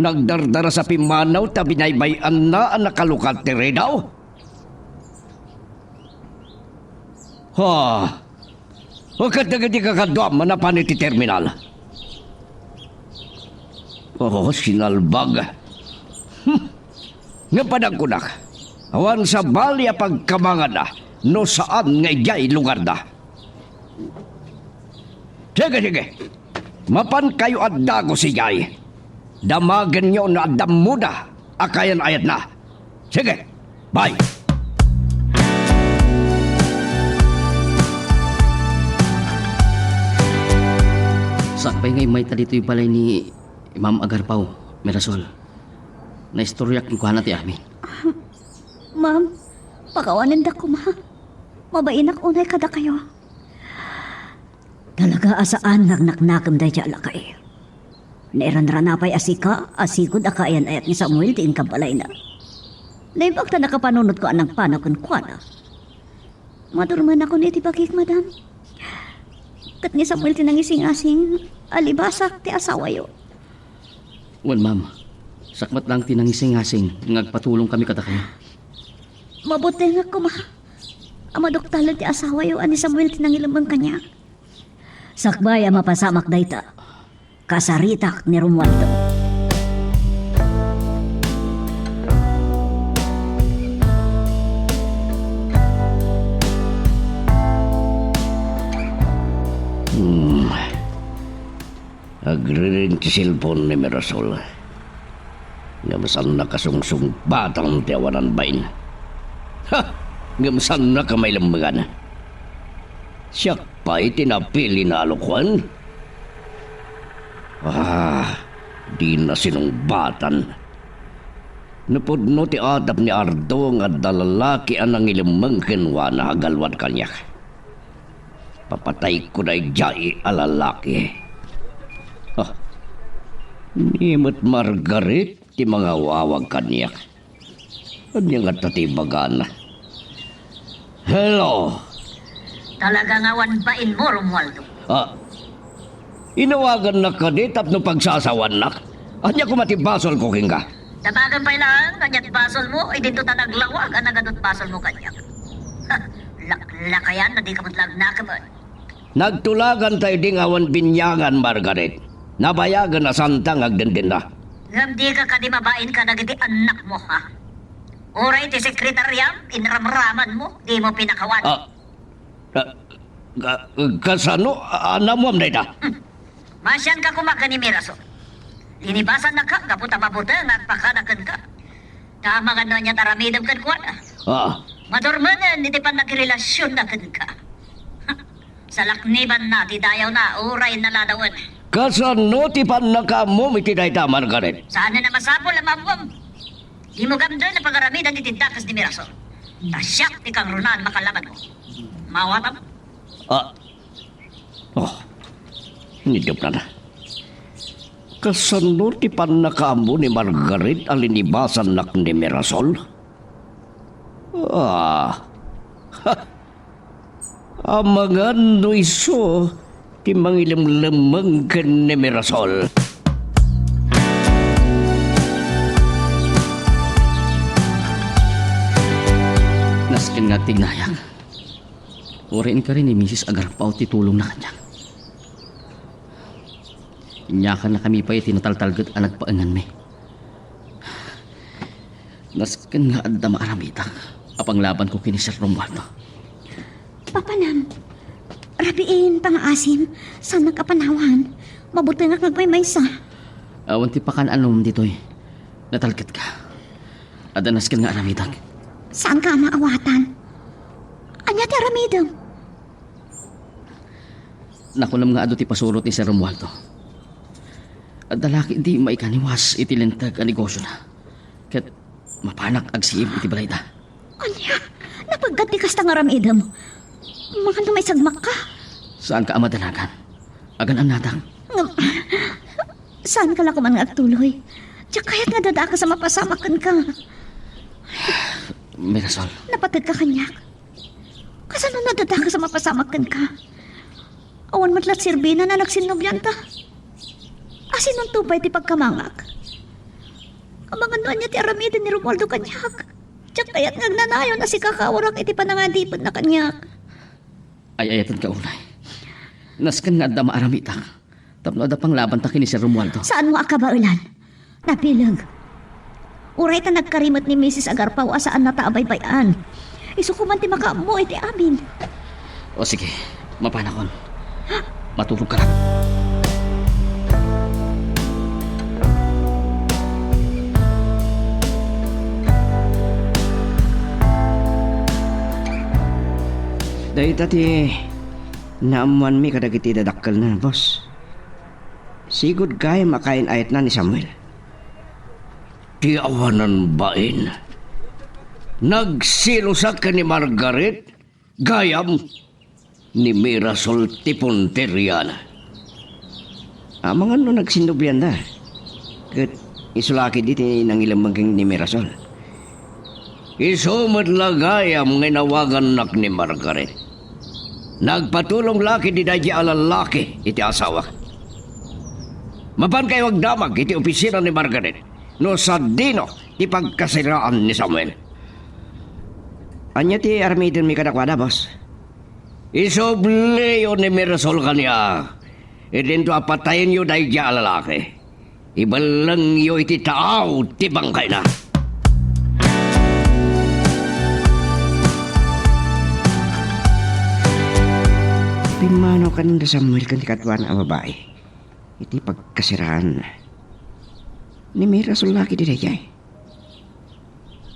Nagdardarasa pimmanaw ta binaybay-anna a nakalukat ti ridaw? Ha? O ket dagiti kakaduam a napan iti terminal? Oh, sinalbag. Hmm. Ngem panagkunak, awan sabali a pagkabanganna no saan nga idiay lugarda. Sige, sige. Mapankayo a dagus idiay. Damagenyo no adda ammoda a kayan-ayatna. Sige, bye. Sakbay nga immayta ditoy balay ni Ma'am Agarpaw, Mirasol. Naistoryak kenkuana ti amin. Ma'am, pakawanendak koma. Mabainak unay kadakayo. Talaga a saan nga naknakem dayta a lakay. Nairanrana pay a sika a sigud a kaayan-ayat ni Samuel ti inkabbalayna. Naimbag ta nakapanunotko a nagpanaw kenkuana. Madurmenakon iti bagik, madam. Ket ni Samuel ti nangisingasing a libasak ti asawayo. Wen, ma'am. Sakmat lang ti nangisingasing nga agpatulongkami kadakayo. Mabutengak koma a maduktalan ti asawayo a ni Samuel ti nangilemmeng kaniak. Sakbay a mapasamak dayta, kasaritak ni Romualdo. Hmm. Agriring ti cellphone ni Mirasol. Ngem saannak a sungsungpatan ti awanan bain. Ha! Ngem saannak a mailemmengan. Siak pay ti napili a alokuen. Ah, dina sinungbatan. Napudno ti adap ni Ardo nga adda lalaki a nangilemmeng kenkuana a galwad kaniak. Papatayko daydiay a lalaki. Ah, ni met Margaret ti mangaw-awag kaniak. Ania ngata ti ibagana? Hello? Talaga nga awan bainmo, Romualdo. Ah, inawagannak kadi tapno pagsasawannak? Ania koma ti basolko kenka? Damagen pay laeng, ania ti basolmo? Idinto ta naglawag a nagadut basolmo kaniak. Ha, laklakayan no dika met la agnakemen. Nagtulagantayo idi nga awan biniangan, Margaret. Nabayagen a saanta nga agdendenda. Ngem dika kadi mabain kadagiti annakmo, ha? Uray ti sekretariam, inramramanmo, dimo pinakawan. Ah, ka-, ka-, kasano? A-, annamuam dayta? Hmm. Masianka koma ken ni Mirasol. Linibasannaka gapu ta mabuteng nga agpakada kenka. Ta amangan no ania ti aramidem kenkuana. Ah. Madurmengen iti pannakirelasionna kenka. Salaknibanna ti dayawna uray naladawen. Kasano ti pannakaammom iti dayta, Margaret? Saanen a masapul a maammuam. Dimo gamden a pagaramidan iti dakes ni Mirasol. Ta siak ti kangrunaan makalabanmo. Maawatam? Ah. Oh. Nidupnana. Kasano ti pannakaammo ni Margaret a linibasannak ni Mirasol? Ah. Ha! Amangan no isu ti mangilemlemmeng ken ni Mirasol. Nasken nga agtignayak. Uray inkari ni Misis Agarpao ti tulongna kaniak. Inyakannakami pay iti nataltalget a nagpaenganmi. Nasken nga adda maaramidak a panglabanko ken ni Sir Romualdo. Papanam, rabiin, pangaasim, saannak a panawan. Mabutengak nga agmaymaysa. Awan ti pakan-anom ditoy. Natalgetka. Adda nasken nga aramidak. Saanka a maawatan. Ania ti Dam. Nakunam nga adu ti pasurot ni Sir Romualdo. Adda la ketdi maikaniwas iti linteg a negosiona. Ket mapanak agsiib iti balayda. Ania? Napaggat ti kasta nga aramidem? Mangano maisagmakka? Saanka a madanagan. Agan-annadak. Ngem, saanka la koman nga agtuloy? Diak kayat nga dadakes a mapasamak kenka. Mirasol. Napategka kaniak. Kasano nadadakes a mapasamak kenka? Awan met la serbina no nagsinnobianta. Asinonto pay ti pagkamangak? Amangan no ania ti aramiden ni Romualdo kaniak. Diak kayat nga agnanayon a sika kaawrak iti panangadipenna kaniak. Ay-ayatenka unay. Nasken nga adda maaramidak tapno adda panglabanta ken ni Sir Romualdo. Saanmo a kabaelan? Nabileg. Uray ta nagkari met ni Misis Agarpaw a saannata a baybay-an. Isu koman ti makaammo iti amin. O sige, mapanakon. Maturogka la. Dayta ti naammoanmi kadagiti dadakkelna, boss. Sigud gayam a kain-ayatna ni Samuel. Ti awanan bain. Nagselosak ken ni Margaret, gayam ni Mirasol ti punteriana. Amangan no nagsinnobianda. Ket isu la ketdi ti nangilemmeng ken ni Mirasol. Isu met la gayam nga inawagannak ni Margaret. Nagpatulong la ketdi daydi a lalaki iti asawak. Mapankayo agdamag iti opisina ni Margaret no sadino ti pagkasiraan ni Samuel. Ania ti aramidenmi kadakuada, boss? Isubliyo ni Mirasol kaniak. Idinto a patayenyo daydi a lalaki. Ibellengyo iti taaw ti bangkayna. Pimmanokan da Samuel ken ti kaduana a babai iti pagkasiraan ni Mirasol la ketdi daydiay.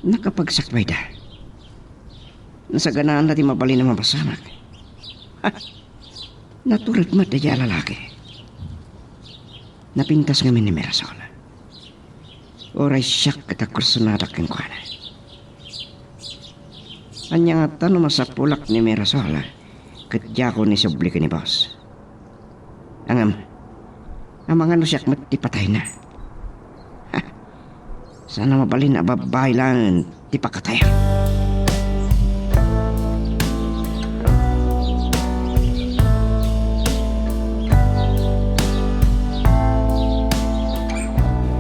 Nakapagsakbayda. Nasaganaan la ti mabalin a mapasamak. Ha! Natured met daydiay a lalaki. Napintas ngamin ni Mirasol. Uray siak ket agkursonadak kenkuana. Ania ngata no masapulak ni Mirasol ket diakon isubli ken ni boss? Ngem, amangan no siak met ti patayna. Ha! Saan a mabalin a babbai laeng ti pakatayak.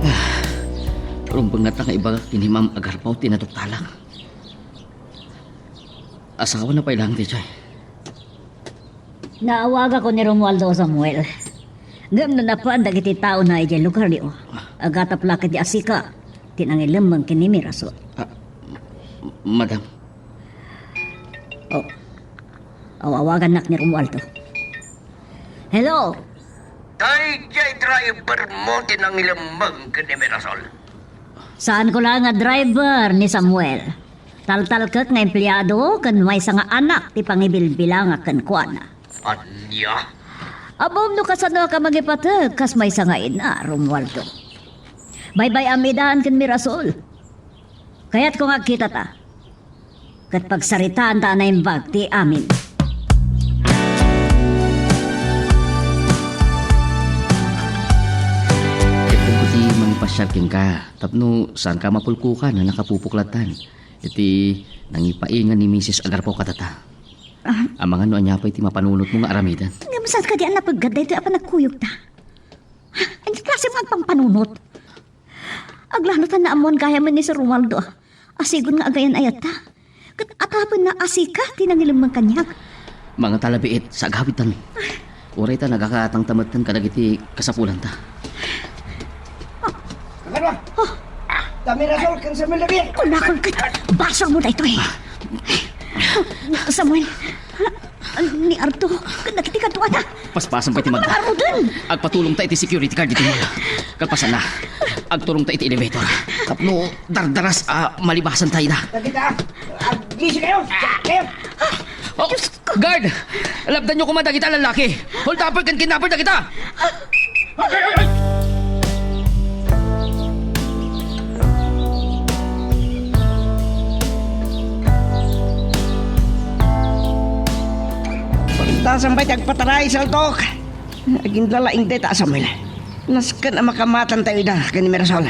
Ah, rumbeng ngata nga ibagak ken ni Ma'am Agarpaw ti naduktalak. Asawana pay laeng daydiay. Naawagakon ni Romualdo, Samuel. Ngem no napan dagiti taona idiay lugaryo, agatap la ketdi a sika ti nangilemmeng ken ni Mirasol. Ah, madam. Oh. Aw-awagannak ni Romualdo. Hello? Daydiay driver mo ti nangilemmeng ken ni Mirasol. Saanko la nga driver ni Samuel. Taltalkek nga empleado ken maysa nga anak ti pangibilbilangak kenkuana. Ania? Ammom no kasanoak a mangipateg kas maysa nga ina, Romualdo. Baybay-am idan ken Mirasol. Kayatko nga agkitata. Ket pagsaritaanta a naimbag ti amin. Ketdengko ti mangipasiar kenka tapno saanka mapulkokan a nakapupuklattan iti nangipaingan ni Misis Agarpaw kadata. Ah? Amangan no ania pay ti mapanunotmo nga aramiden. Ngem saan kadi a napeggad daytoy a panagkuyogta? Ania klase nga agpampanunot? Aglalo ta naammoan gayam ni Sir Romualdo a sigud nga agayan-ayatta. Ket atapenna a sika ti nangilemmeng kaniak. Mangtalabiit sa agawidtan. Uray ta nagakatangtang metten kadagiti kasapulanta. Kakadua! Oh. Tamirasol ken Samuel dagiti. Kunakon ket basol mo daytoy. Samuel, ni Ardo, ken dagiti kaduana. Paspasen pay ti magna. Aruden! Agpatulongta iti security guard iti mall. Kalpasanna, agturongta iti elevator. Tapno dardaras a malibasanta ida. Dagita, aglisikayo! Kayo! Oh. Diyos ko! Guard! Lapdanyo koma dagita a lallaki! Holdupper ken kidnapper dagita! Parentasan pay ti agpataray, Saltok. Aginlalaing dayta a Samuel. Nasken a makamatentayo ida ken ni Mirasol.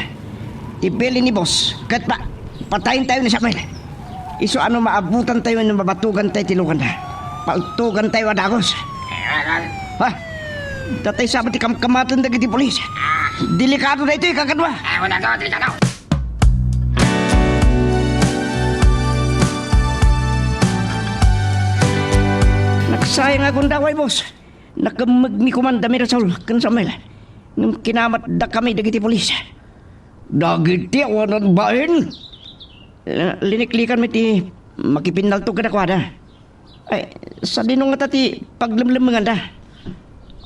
Ti bilin ni boss, ket pa-, patayentayo ni Samuel. Isu a no maabutantayo wenno mabatugantayo ti luganda, paltugantayo a dagus. Ha? Datay sa ti kamkamaten dagiti pulis. Delikado daytoy, kakadua. Nagsayang a gundaway, boss. Nakemmegmi koman da Mirasol ken Samuel ngem kinamaddakami dagiti pulis. Dagiti awanan bain? Eh, liniklikanmi ti makipinnaltog kadakuada. Ay, sadino ngata ti paglemlemmenganda?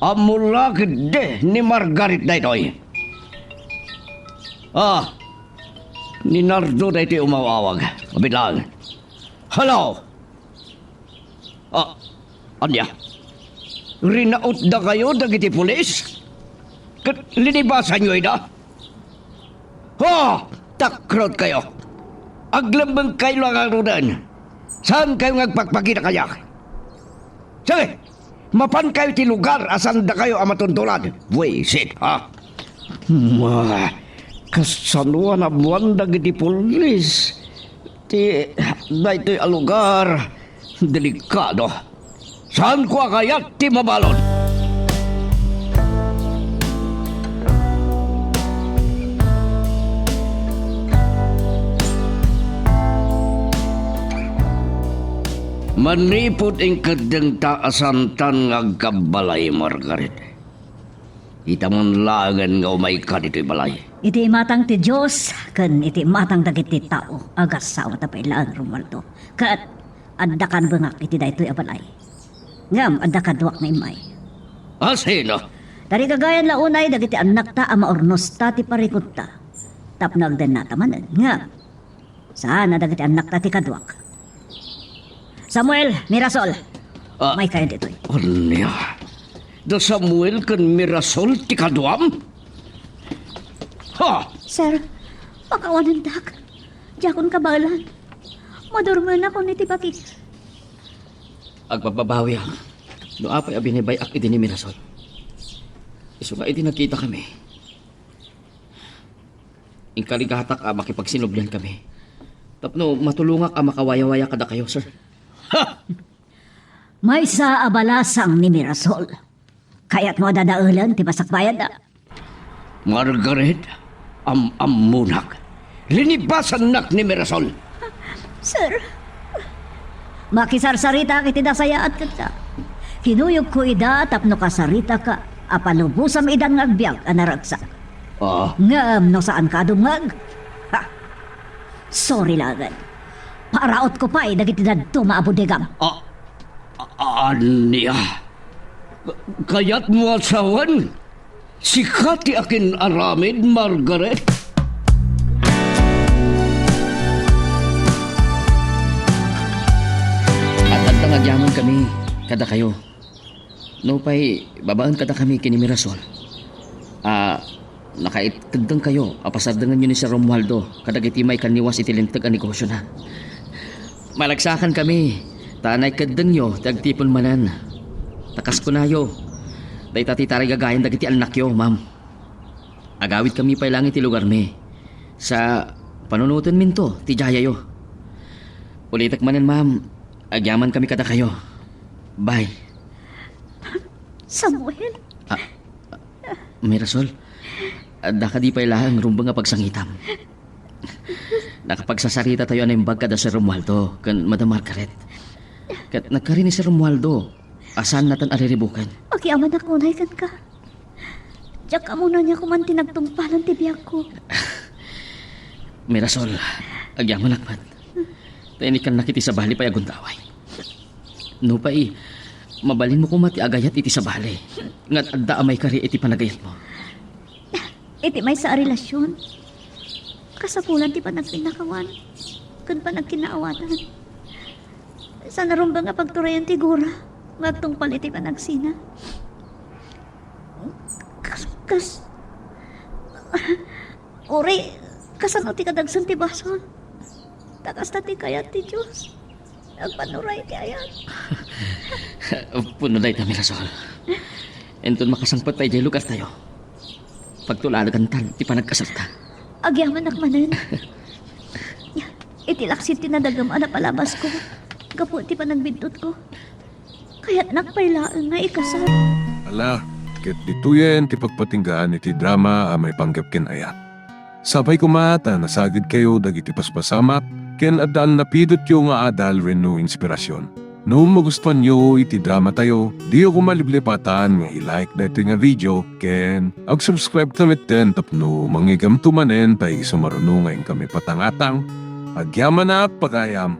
Ammo la ketdi ni Margaret daytoy. Ah, ni Nardo daytoy umaw-awag. Kabilang. Hello! Ah, ania? Rinautdakayo dagiti pulis? Ket linibasanyo ida? Ha! Takrot kayo! Aglemmengkayo la ngaruden. Saankayo nga agpakpakita kaniak? Sige! Mapankayo ti lugar a saandakayo a matundulad. Buisit, ha? Ma, kasano a naammoan dagiti pulis ti daytoy a lugar? Delikado. Saanko a kayat ti mabalud. Manipud inkeddengta a saantan nga agkabbalay, Margaret. Ita man laengen nga umayka ditoy balay. Iti imatang ti Dios ken iti imatang dagiti tao, agasawata pay laeng, Romualdo. Ket adda kanbengak iti daytoy a balay. Ngem adda kaduak nga immay. Asino? Tarigagayan la unay dagiti annakta a maurnosta ti parikutta tapno agdennata manen. Ngem saan a dagiti annakta ti kaduak. Samuel Mirasol. Ah, umaykayo ditoy. Ania? Da Samuel ken Mirasol ti kaduam? Ha! Sir, pakawanendak. Diakon kabaelan. Madurmenakon iti bakik. Agpabbabawiak no apay a binaybay-ak idi ni Mirasol. Isu nga idi nagkitakami, inkarigatak a makipagsinublian kami tapno matulongak a makawayawaya kadakayo, sir. Ha! Maysa a balasang ni Mirasol. Kayatmo a dadaelen ti masakbayanna? Margaret, am-ammonak. Linibasannak ni Mirasol. Sir, makisarsaritak iti nasayaat kenka. Kinuyogko ida tapno kasaritaka a palubosam idan nga agbiag a naragsak. Ah. Ngem no saanka a dumngeg, ha, sorry laengen. Parautko pay dagiti dadduma a bodegam. Ah, a-, ania? Kayatmo a sawen? Sika ti akin-aramid, Margaret? At adda nga agyaman kami kadakayo. Nupay babaen kadakami ken ni Mirasol a nakaitkeddengkayo a pasardengenyo ni Sir Romualdo kadagiti maikanniwas iti linteg a negosiona. Malagsakan kami ta naikeddengyo ti agtipon manen. Ta kas kunayo, dayta ti tarigagayan dagiti annakyo, ma'am. Agawidkami pay laeng iti lugarmi sa panunotenminto ti diayo. Ulitek manen, ma'am, agyamankami kadakayo. Bye. Samuel? Ah, Mirasol, adda kadi pay laeng rumbeng a pagsangitam. Nakapagsasaritatayo a naimbag kada Sir Romualdo ken Madam Margaret. Ket nagkari ni Sir Romualdo a saanna tan a riribuken. Agyamanak unay kenka. Diak ammo no ania koman ti nagtungpalan ti biagko. Mirasol, agyamanak met. Ta inikkannak iti sabali pay a gundaway. Nupay, mabalinmo koma ti agayat iti sabali, ngem adda a maikari iti panagayatmo. Iti maysa a relasion, kasapulan ti panagpinnakawan ken panagkinaawatan. Saan a rumbeng a pagturayan ti gura nga agtungpal iti panagsina. Kas, kas, uray, kasano ti kadagsen ti basol? Ta kasta ti kayat ti Dios. Agpanuray ti ayat. Pudno dayta, Mirasol. Inton makasangpet pay diay lugartayo, pagtulagantan ti panagkasalta. Agyamanak manen. Iti laksid ti nadagem a napalabasko gapu iti panagbidutko, kayatnak pay laeng nga ikasar. Ala, ket ditoyen ti pagpatinggaan iti drama a maipanggep ken ayat. Sapay koma ta nasagidkayo dagiti paspasamak ken adda a napidotyo nga adal wenno inspirasyon. No magustuanyo iti dramatayo, diyo koma liplipatan nga i-like daytoy nga video ken ag-subscribe ta metten tapno mangigamto manen ta isu maruno nga inkami patangatang. Agyamanak, pagayam!